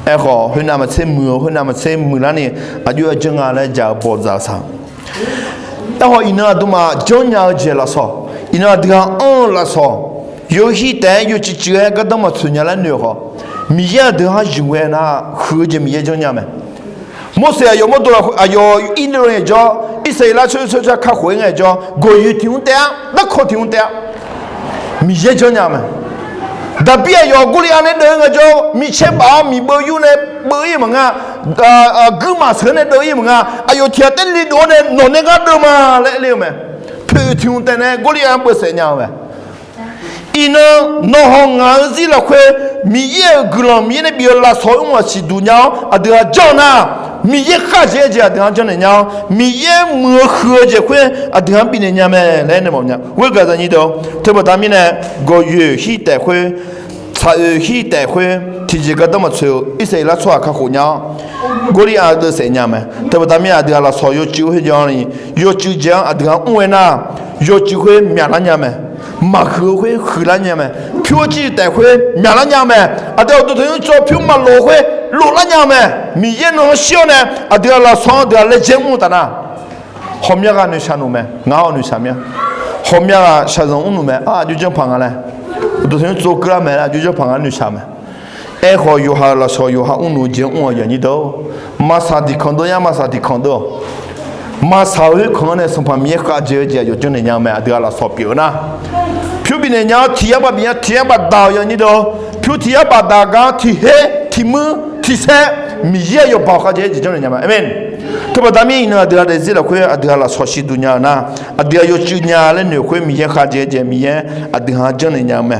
Aerkhawf khoernav maqtser muiq-eu, khoernav maqtser muiq larni aqjox-aer janr nga laer jaq-eu bawqdzaq saq. Aerkhawf iqnan aqduimaf janrnya-eu jeq lafsawq, iqnan aqdui-aq anr-eu lafsawq, yawhir taef-aer yawcuiv cuiv-aer gardanr maqtsoeq nya laer noeq khawf, Miqyaer aqdui-anr yumq ghae nar huiq-eu jeq Miqyaer janrnya mae. Morseq aqyawf mawrdo aqyawf ir nae ngaejawr, Irsaqleqlav tsawrhaq kakhof-aer ngaejawr, gawqyoeq tiq mr taef-a, darkawq tiq mr taef-a, Miqyaer janrnya mae. Daqbir aqyawf Gawrliqav nae deuf-eu ngaejawr, micaer baf-awr miqbeuv yur nae beuv-ir maqnga, guirmaf sheuq-eu nae deuv-ir maqnga, aqyawf tiq ghaq taer le dov-awr nae nawq nae ngar deuv ma laer aer le-eu mae. Poeq tiq mr taef nae Gawrliqav-anr beuv saef nya-eu mae. Iqnan nawq hawq ngaq-eu zir lafkhoer Miqyaer-euq guiqlanq Miqyaer nae bif-eu lafsawq-anr maqsiq duq nya-awr aqdui-aq janr nar, Miqyaer khavjeq-aer jeq aqdui-anr janrnaeq nya-awr, Miqyaer muiq-eu huiq-eu jeq khoer aqdui-anr bifnaeq nya mae laer nae mawf nya. Ghoer gaq zaqnyir deuq-or, teubaqda mirnae gawqyoeq hir taef khoer, tsaq-oeq hir taef khoer tiqjeq gardanr maqtsoeq-eu Irsaqleqlav tsawrhaq kakhof nya-awr, Gawrliqav deuv saef nya mae. Teubaqda mirnae aqdui-aq lafsawq yawcuiv khoer jan ni, yawcuiv jeq-anr aqdui-anr mr-aer nar, yawcuiv khoer myaqlar nya mae. Maqhuiq-eu khoer huiqlar nya mae. Pyur-eu civ taef khoer myaqlar nya mae. Aqdui-aq uqduq tanqnymr tsov pyur maqlof-eu khoer loflar nya mae. Miqyaer nan-anr shir-awr nae aqdui-aq lafsawq-anr aqdui-aq laejae mr-eu taf nar, hawqmya ghaq noeqshaq noeq mae. Ngar-awr noeqshaq mya. Hawqmya ghaq shaqzanq mr noeq mae. Aqjox janr paq nga laer, uqduq tanqnymr tsov keuvlar mae laer aqjox janr paq nga noeqshaq mae. Aerkhawf yawqha-euq lafsawq yawqha mrnoeq-eu jeq mr-awq yaqnyir deuq-or, maqsaq tiqkanq deuq nya, maqsaq tiqkanq deuq-awq. Maqsaq-eu khoerkanq-anr nae Sanqpaq Miqyaer khavjeq-eu jeq aqyawf janrnaeq nya-eu mae. Aqdui-aq lafsawq pyeuf-eu nar, pyur bifnaeq nya-awr tiq yar baf bif nya, tiq yar baf daq-awq yaqnyir deuq-or, pyur tiq yar baf daq gar tiq her tiq muir tiq saer Miqyaer aqyawf baoq khavjeq-aer jeq janrnaeq nya mae. Aqmeq. Teubaqda mir iqnan aqdui-aq daefzir lafkhoer aqdui-aq lafsawq siqduq nya-euq nar, aqdui-aq yawcuiv nya laer noeq khoer Miqyaer khavjeq-aer jeq Miqyaer aqdui-anr janrnaeq nya-eu mae.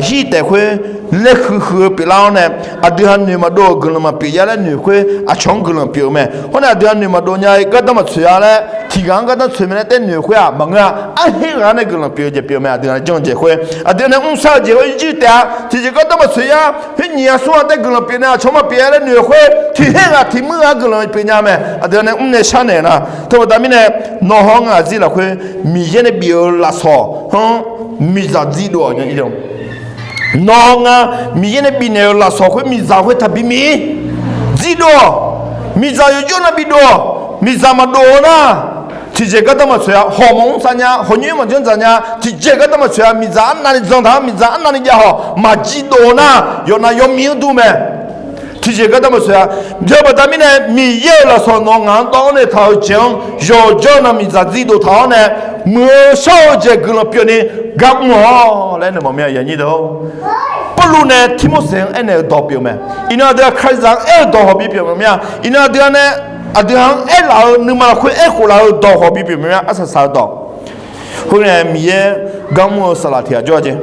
Hir taef khoer laer huiq huiq-eu pyeuflar-awr nae, aqdui-aq noeq maqdov-euq guiqlanq maqpyeuf ya laer noeq khoer aqcawq-anr guiqlanq pyeuf-eu mae. Hawr nae aqdui-aq noeq maqdov nya-eu gardanr maqtsoeq-a laer tiq ghaq-anr gardanr tsoeq mae laer taer noeq khoer-aq maqngeur-a. Arher ghaq-anr nae guiqlanq pyeuf-eu jeq pyeuf-eu mae. Aqdui-aq janr-eu jeq khoer aqdui-aq nae mr shar-eu jeq khoer yir taef-a. Tiqjeq gardanr maqtsoeq ya, khoer nyiq ghaq smr ghaq taer guiqlanq pyeuf nae aqcawq-anr maqpyeuf-a laer noeq khoer tiq her ghaq tiq muir ghaq-anr guiqlanq pyeuf nya mae. Aqdui-aq nae mr nae sharnaeq nar, teubaqda mirnae nawq hawr ngaq zir lafkhoer Miqyaer nae bif-eu lafsawq-anr miqdzaq dzir dov-awq. Nawq-awr ngar Miqyaer nae bifnaeq-euq lafsawq khoer miqdzaq khoer taqbi mir. Dzir dov-awq. Miqdzaq yawqjawr nav bidov-awq. Miqdzaq maqdov-eu nar, tiqjeq gardanr maqtsoeq-a. Hawq maqmr tsav nya, hawq nyoer maqjanr dzaq nya, tiqjeq gardanr maqtsoeq-a. Miqdzaq arnavni dzan taq-awr, miqdzaq arnavni jav hawq maqdzir dov-eu nar, yawqnav yawmir-anr dur mae. Tiqjeq gardanr maqtsoeq-a. Teubaqda mirnae Miqyaer-euq lafsawq nawq-awr ngaq-anr dawv-awr nae taq-eu jeq-anr yawqjawr nav miqdzaq dzir dov taq-awr nae, muiq-eu shawr-eu jeq guiqlanq pyeufni gar mr-awq laer nae mawf mir-a yaqnyir deuq-or. Pawrluv nae Tirmorseq-anr aernaeq-euq dawq pyeuf mae. Iqnan aqdui-aq Kalizaq-anr aer-eu dawq hawq bi pyeuf mawf mir-a. Iqnan aqdui-aq nae aqdui-aq-anr aerlaf-eu nuima lafkhoer aerkhof laf-eu dawq hawq bi pyeuf mawf mir-a. Arsaq saq-eu dawq. Khoer nae Miqyaer gar mr-eu saqlaq tiq ghaq jawr-a jeq.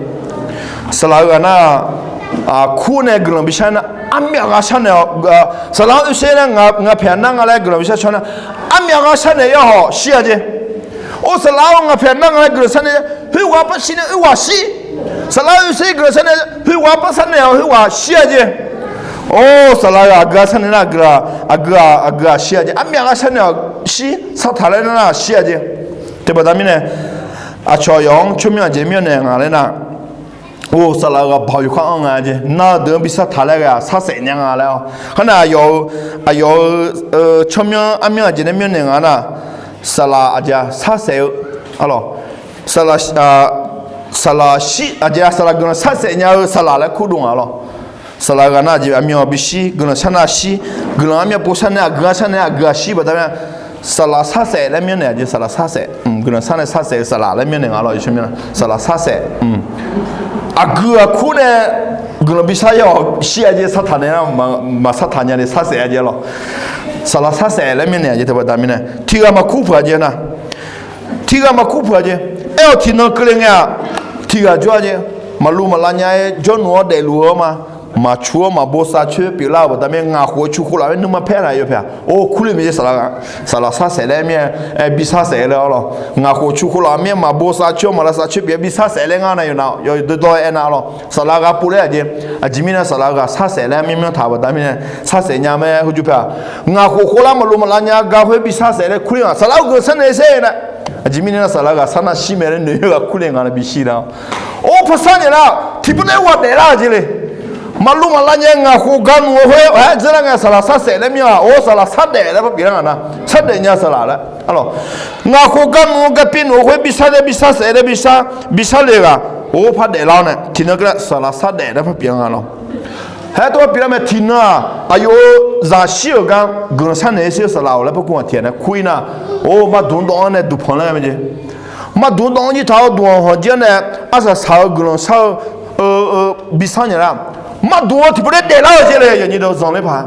Saqlaq-eu ghaq nar, kur nae guiqlanq bishar nar, armyaf ghaq sharnaeq-awq. Saqlaq-anr oersher nar, ngaq paeq nar nga laer guiqlanq bishar caw nar, armyaf ghaq sharnaeq yar hawq shir-a jeq. Or saqlaq-awr ngaq paeq nar nga laer guiqlanq sharnaeq, khoerghaq par shir nae khoerghaq shir. Saqlaq-anr oersher guiqlanq sharnaeq, khoerghaq par sharnaeq-awq, khoerghaq shir-a jeq. Or saqlaq-eu aqgeu-a sharnaeq nar, aqgeu-aq, aqgeu-aq shir-a jeq. Armyaf ghaq sharnaeq-awq shir, sartaq laer nar shir-a jeq. Teubaqda mirnae, aqcawq yawf-anr tsawrmyanr aqjeq myanrnaeq nga laer nar, or saqlaq-eu ghaq baoq yawkhav anr nga jeq. Nar-eu deuq-anr bi sartaq laer ghae-aq sarsaef nya nga laer-awr. Kharnae aqyawf-eu, aqyawf-eu tsawrmyanr armyanr aqjeq nae myanrnaeq nga nar, saqlaq aqjeq-a sarsaef-eu, arlawq, saqlaq, saqlaq shir aqjeq-a saqlaq guiqlanq sarsaef nya-eu saqlaq laer kurdov nga lawr. Saqlaq-eu ghaq nar aqjeq aqmyan bishir, guiqlanq sharnar shir, guiqlanq armyan pov sharnaeq, aqgeu-a sharnaeq, aqgeu-aq shir baqda mir-a. Saqlaq sarsaef laer myanrnaeq-a jeq, saqlaq sarsaef, guiqlanq sharnaeq sarsaef-eu saqlaq laer myanrnaeq nga lawr, yawshawr myanr saqlaq sarsaef. Aqgeu-aq kur nae guiqlanq bishar yar-awq shir-a jeq, sartaq naeq nar maqsartaq nya le sarsaef-a jeq lawr. Saqlaq sarsaef laer myanrnaeq-a jeq teubaqda mirnae tiq ghaq maqkur puq-a jeq nar. Tiq ghaq maqkur puq-a jeq. Aer-awq tiqnan keuvle ngae-aq, tiq ghaq jawr-a jeq. Maqluv maqlav nya-aer jawrluf-awr daefluf-eu ma. Maqcu-awr maqbo sav coer pyeuflar-euq baqda mirnae, ngaq khof-eu cu khof laf-awr nuima paer taq yawpaeq-aq, or kurle mae jeq saqlaq. Saqlaq sar saef laer mir-aer, aer bi sar saef laer-awr lawq. Ngaq khof cu khof laf mir-aer maqbo sav coer maqlav sav coer pyeuf-aer bi sar saef laer ngar na yawqna yawdawr dawr-aer aernar lawq. Saqlaq ghaq pov laer-aq jeq. Aqjeq mirnae saqlaq ghaq sar saef laer myanrmyanr taq-euq baqda mirnae, sar saef nya mae heujeq paeq-aq. Ngaq khof khof lar maqluv maqlav nya gar khoer bi sar saef laer kurle-aq, saqlaq-eu guiqlanq sar naeq sher-a. Aqjeq mirnae saqlaq ghaq sar nar shir mae laer noeq-aer ghaq kurle nga na bi shir nar. Or par sar naeq lar, tiqpov nae ghaq daeflar-euq jeq le. Maqluv maqlav nya ngaq khof gar nmq-eu khoer-aer dzeurlar ngae saqlaq sar saef laer mir-aq, or saqlaq sar daef laer par pyeuflar nga na. Sar daef nya saqlaq laer. Ngaq khof gar nmq-eu gar pyeuf nmq-eu khoer bi sar daef bi sar saef daef bi sar, bi sar le ghaq, or par daeflar-awr nae tiqnan keuvlar saqlaq sar daef laer par pyeuf nga lawq. Haer tov-aer pyeuflar mae tiqnan-aq, aqyawf-euq zaq shir-euq gar guiqlanq sar naeq-aer shir-eu saqlaq-awq laer par kur-aq tiq ghaq nae kur-ir nar, or maqdmq dawv-anr nae duqpanq laer mae jeq. Maqdmq dawv-anr jir taq-awr duqanq hanq jir-anr nae arsaq saq-eu guiqlanq shar-eu bi sar naeq lar. Maqdmq-eu tiqpov nae daeflar-euq jeq le yawnyir deuq zanqler paq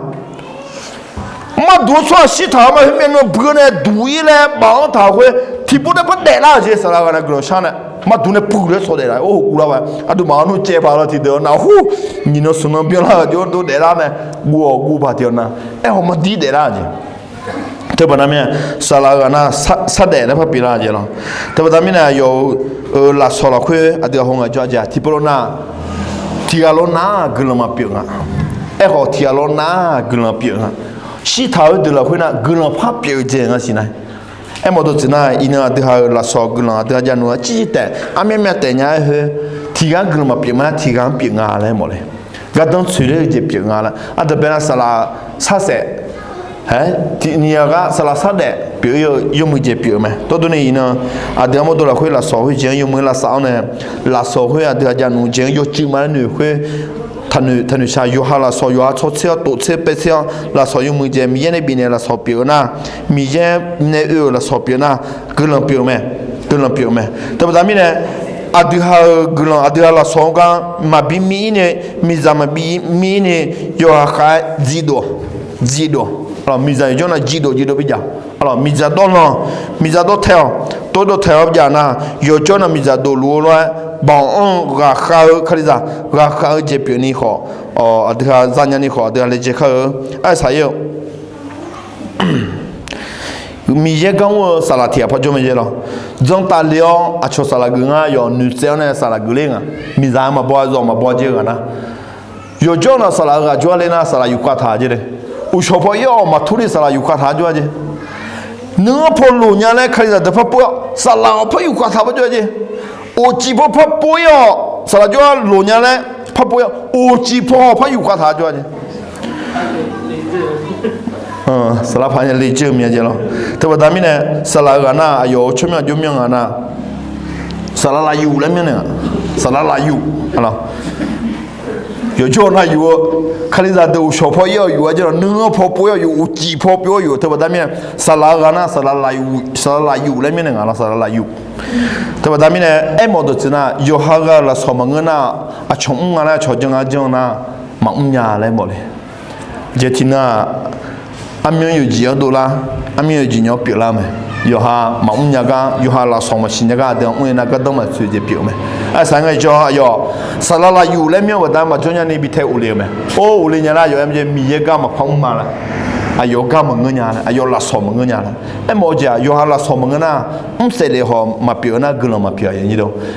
Maqdmq-eu tsawrhaq shirtaq-euq ma khoer myavnuiv buq-eu nae duq-ir laer baf-anr taq-euq khoer tiqpov nae par daeflar-euq jeq saqlaq ghaq nae guiqlanq shar nae maqdmq nae puiq laer sawq daeflar-eu hawkuv lar-a. Aqduimaf-anr nmr caev paq-a law tiqdeuq-awr nar hur nyiq nan smq nan byanlar-euq jawr dov daeflar mae. Guv-awq guv paq tiq-awr nar aerkhawf maqdir daeflar-euq jeq. Teubaqda mirnae saqlaq-eu ghaq nar sar daef laer par pyeuflar-eu jeq lawr. Teubaqda mirnae aqyawf-euq lafsawq lafkhoer aqdui ghaq haw ngaq jawr-a jeq tiqpov lawr nar tiq ghaq lawr nar guiqlanq maqpyeuf nga. Aerkhawf tiq ghaq lawr nar guiqlanq pyeuf nga. Shirtaq-eu deuq lafkhoer nar guiqlanq par pyeuf-eu jeq nga siq nar. Aermawf dawqtsuif nar iqnan aqdui ghaq-euq lafsawq guiqlanq aqdui ghaq jav nmr-a ciqciv taef armyar myav taef nya-aer khoer tiq ghaq-anr guiqlanq maqpyeuf ma tiq ghaq-anr pyeuf nga laer mawf le. Gardanr tsoeq ler-eu jeq pyeuf nga laer aqdui bae nar saqlaq sar saef, aer, tiqniq ghaq gar saqlaq sar daef pyeuf-eu yawmuiq jeq pyeuf-eu mae. Tawrdur ni iqnan aqdui armawr dawq lafkhoer lafsawq khoer jeq-anr yawmuiq lavsav-awr nae lafsawq khoer aqdui ghaq jav nmr jeq-anr yawcuiv ma laer noeq khoer taqnoeq shaq yawqha lafsawq yawqha tsawrtser-awr toftser paertser-awr lafsawq yawmuiq jeq Miqyaer nae bifnaeq lafsawq pyeuf-eu nar, Miqyaer nae oe-euq lafsawq pyeuf nar guiqlanq pyeuf-eu mae. Guiqlanq pyeuf-eu mae. Teubaqda mirnae aqdui ghaq-euq guiqlanq aqdui ghaq lafsawq-anr gar maqbi miv-ir nae miqzaq maqbi miv-ir nae yawqha khav-aer jidov jidov, miqzaq yawqjawr nav jidov jidov bijav, miqzaq dawrlanq, miqzaq dawrtaeq-awq, dawrdawq taeq-awr bijav nar yawqjawr nav miqzaq dovluf-eu lof-aer baq-anr-eu ghaqkhav-eu kalizaq ghaqkhav-eu jeq pyeufni khawf, aqdui ghaq zanya ni khawf aqdui ghaq laejae kar-eu arsaq-ir-eu Miqyaer gar mr-eu saqlaq tiq ghaq par jawr mae jae lawr. Janr taf le-awr aqcawq saqlaq geuf ngar yawf noeqtsaev-awr nae saqlaq geuf ler nga. Miqzaq maqbaw-a zawq maqbaw jae-eu ghaq nar yawqjawr nav saqlaq-eu ghaq jawr-a ler nar saqlaq yufkhav taq jae le. Uqshawq paw ir-awq maqtur le saqlaq yufkhav taq jawr-a jae. Nuianr paw loq nya laer kalizaq deuq par pov-awr saqlaq-awq par yufkhav taq par jawr-a jae. Oqcif paw par pov ir-awq saqlaq jawr-a loq nya laer par pov ir-awq oqcif paw par yufkhav taq jawr-a jae. Saqlaq paq nya le jir-eu myav jae lawr. Teubaqda mirnae saqlaq-eu ghaq nar aqyawf-euq tsawrmyanr jawrmyanr nga nar saqlaq lafyuf laer myanr naeq nga. Saqlaq lafyuf yawqjawr nav yuf-eu kalizaq deuq uqshawq paw ir-awq yuf-a jae lawr nuianr paw pov ir-awq yuf oqcif paw pov-awr yuf teubaqda mirnae saqlaq-eu ghaq nar saqlaq lafyuf laer myanr naeq nga lawr saqlaq lafyuf. Teubaqda mirnae aermawf dawqtsuif nar yawqha ghaq-eu lafsawq maqngeur nar aqcawq mr nga laer aqcawq jan nga jan nar maqmr nya laer mawf le. Jeq tiqnan-aq armyanr yawqjeq-anr dovlar armyanr yawqjeq nya-anr pyeuflar mae. Yawqha maqmr nya gar yawqha lafsawq maqsiq nya gar aqdui-anr mr-eu nar gardanr maqtsoeq jeq pyeuf-eu mae. Arsaq ngae jawr aqyawf saqlaq lafyuf laer myanr-eu baqda maqjawr nyani bi tae of le-eu mae. Or of le nya nar aqyawf aer Miqyaer gar maqpar mr ma laer aqyawf gar maqngeur nya laer aqyawf lafsawq maqngeur nya laer aermawf-eu jeq-aq yawqha lafsawq maqngeur nar mr saef le haw maqpyeuf-eu nar guiqlanq maqpyeuf-a.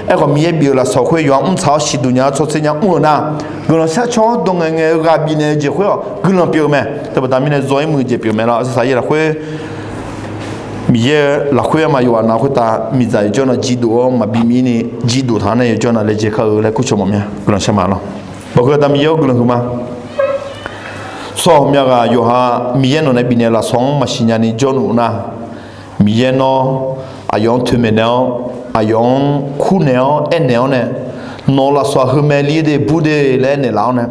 Aerkhawf Miqyaer bif-euq lafsawq khoer yawqha mr tsaq-awr siqduq nya-awr tsawrtser nya mr-eu nar guiqlanq shar caw-awr dawq ngaeq ngaeq-eu ghaq bifnaeq-eu jeq khoer-awq guiqlanq pyeuf-eu mae. Teubaqda mirnae zawr-ir muiq-eu jeq pyeuf mae lawr. Arsaq saqir lafkhoer Miqyaer-eu lafkhoer arma yawqghaq nav khoertav miqdzaq yawqjawr nav jir dof-awr maqbi mir ni jir dof taq-anr nae yawqjawr nav laejae kar-eu laer kurcawq mawf mya guiqlanq shar ma lawr. Bawq khoertav Miqyaer-awr guiqlanq huiqma. Tsawrhaq myaq ghaq yawqha Miqyaer nawq nae bifnaeq lafsawq-anr maqsiq nya ni jawrluf nar Miqyaer nawr aqyawf-anr toeqmaeq naeq-awr aqyawf-anr kurnaeq-awr aernaeq-awr nae nawq-eu lafsawq-aq heu mae lir de bur de laer aernaeq laf-awr nae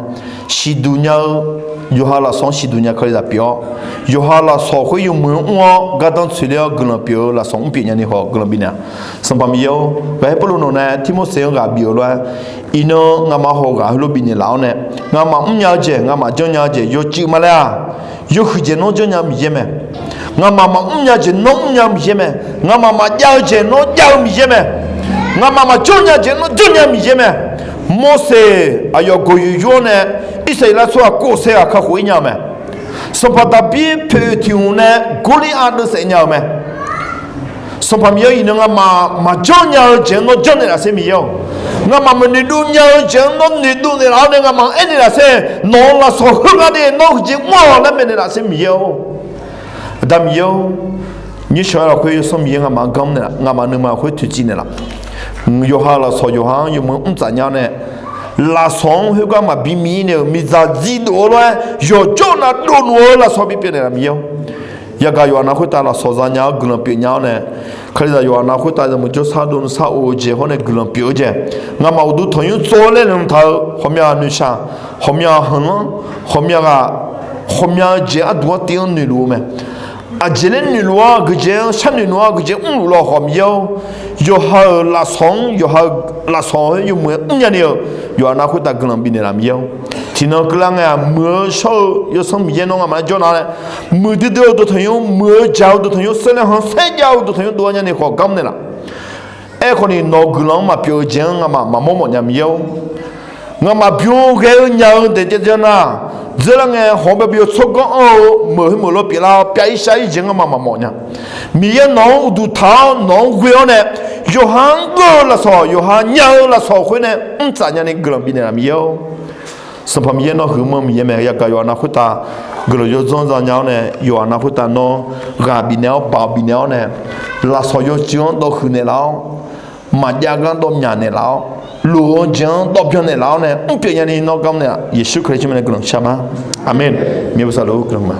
siqduq nya-eu yawqha lafsawq-anr siqduq nya kalizaq pyeuf-awr yawqha lafsawq khoer yawmuiq-anr mr-awr gardanr tsoeq ler-awr guiqlanq pyeuf-eu lafsawq mr pyeuf nya ni khawf guiqlanq bifnaeq-a. Sanqpaq Miqyaer-or, Gaqhaer Pawrluv nawq nae Tirmorseq-anr ghaq bif-euq lof-aer iqnan ngamaf haw ghaq heulof bifnaeq laf-awr nae ngamaf mrnya-eu jeq ngamaf janrnya-eu jeq yawcuiv ma laer-aq, yawhuiq jeq nawr janrnya-eu Miqyaer mae. Ngamaf maqmr nya jeq nawr mrnya-eu Miqyaer mae. Ngamaf maqjav-eu jeq nawr jav-eu Miqyaer mae. Ngamaf maqjawr nya-eu jeq nawr jawr nya-eu Miqyaer mae. Morseq aqyawf gawqyoeq yur-awr nae Irsaqleqlav tsawrhaq kov saer ghaq kakhof-ir nya-eu mae. Sanqpaq Daqbir poeq tiq hmq nae Gawrliav deuvsaef nya-eu mae. Sanqpaq Miqyaer-anr iqnan ngamaf maqjawr nya-eu jeq-anr nawr jawr naeqlaf sher Miqyaer-awq. Ngamaf maqnoeqdov nya-eu jeq-anr nawr noeqdov naeqlaf-awr nae ngamaf-anr aernaeq laf sher, nawq-euq lafsawq heugar de nawr huiqjeq mr-awq laer maeqnaeq laf sher Miqyaer-or. Aqda Miqyaer-or, nymrshawq-aer lafkhoer Yawsanr Miqyaer ngamaf-anr ganr naeqlaf, ngamaf nuima lafkhoer toeqciv naeqlaf. Yawqha-euq lafsawq yawqha-anr yawmuiq mr tsaf nya-awr nae, lafsawq-anr khoergar maqbi mir nae-euq miqdzaq zir dov-eu lof-aer yawqjawr navdov luf-eu lafsawq bipyeuf naeqlaf Miqyaer-or. Yagaq yawqha nav khoertav lafsawq za nya-awr guiqlanq pyeuf nya-awr nae, Kalizaq yawqha nav khoertav yawmuiq jawrsar dov nuisar of-eu jeq hawr nae guiqlanq pyeuf-eu jeq, ngamaf uqduq tanqnymr tsov-awr laer laeqhmq taq-eu ghawqmya nuishaq, ghawqmya hanqlanr, ghawqmya ghaq, ghawqmya-eu jeq arduq artiv-anr noeqluf-eu mae. Aqjeq laer noeqluf-awr aqgeujeq-anr sharnoeq luf-awr aqgeujeq mrluf law khawf Miqyaer-or, yawqha-euq lafsawq-anr yawqha-euq lafsawq-anr yawmuiq-aer mrnya ni-euq yawqha nav khoertav guiqlanq bifnaeq laf Miqyaer-or. Tiqnan keuvlar ngae-aq muiq-eu shawr-eu Yawsanr Miqyaer nawr ngamaf-anr jawr nar laer, muiqdui dui-eu dawqtanqnymr, muiq-eu jaq-eu dawqtanqnymr, saerlaer han saerjav-eu dawqtanqnymr dov-awr nya ni khawf gar mr naeqlaf. Aerkhawf ni nawq-eu guiqlanq-anr maqpyeuf-eu jeq-anr ngamaf maqmawr mawf nya Miqyaer-or. Ngamaf bym ghae-eu nya-eu daef jav jav nar, dzeurlar ngae hawq-anr babi-eu tsawrganr anr-eu meuq khoermeuq lawr pyeuflar-awr pyav-ir shav-ir jeq-anr ngamaf maqmawf nya. Miqyaer nawq-anr uqduq taq-awr nawq-anr ghoe-awr nae, yawqha-anr geur-eu lafsawq yawqha nya-eu lafsawq khoer nae mr tsaf nya ni guiqlanq bifnaeq laf Miqyaer-or. Sanqpaq Miqyaer nawr huiqmr-eu Miqyaer mae. Yagaq yawqha nav khoertav guiqlanq yawdzanr za nya-awr nae yawqha nav khoertav nawr ghaq bifnaeq-awr baoq bifnaeq-awr nae, lafsawq yawcuiv-anr dawv huiq naeqlaf-awr, maqjav gar dawv myaq naeqlaf-awr, loq-eu jeq-anr dawv byan naeqlaf-awr nae mrpyeuf nya ni nawr gar mr naeq-a. Yeqsur Kali tsawrmyanr nae guiqlanq shar ma. Aqmeq. Miqyaer bosav luf-eu guiqlanq ma.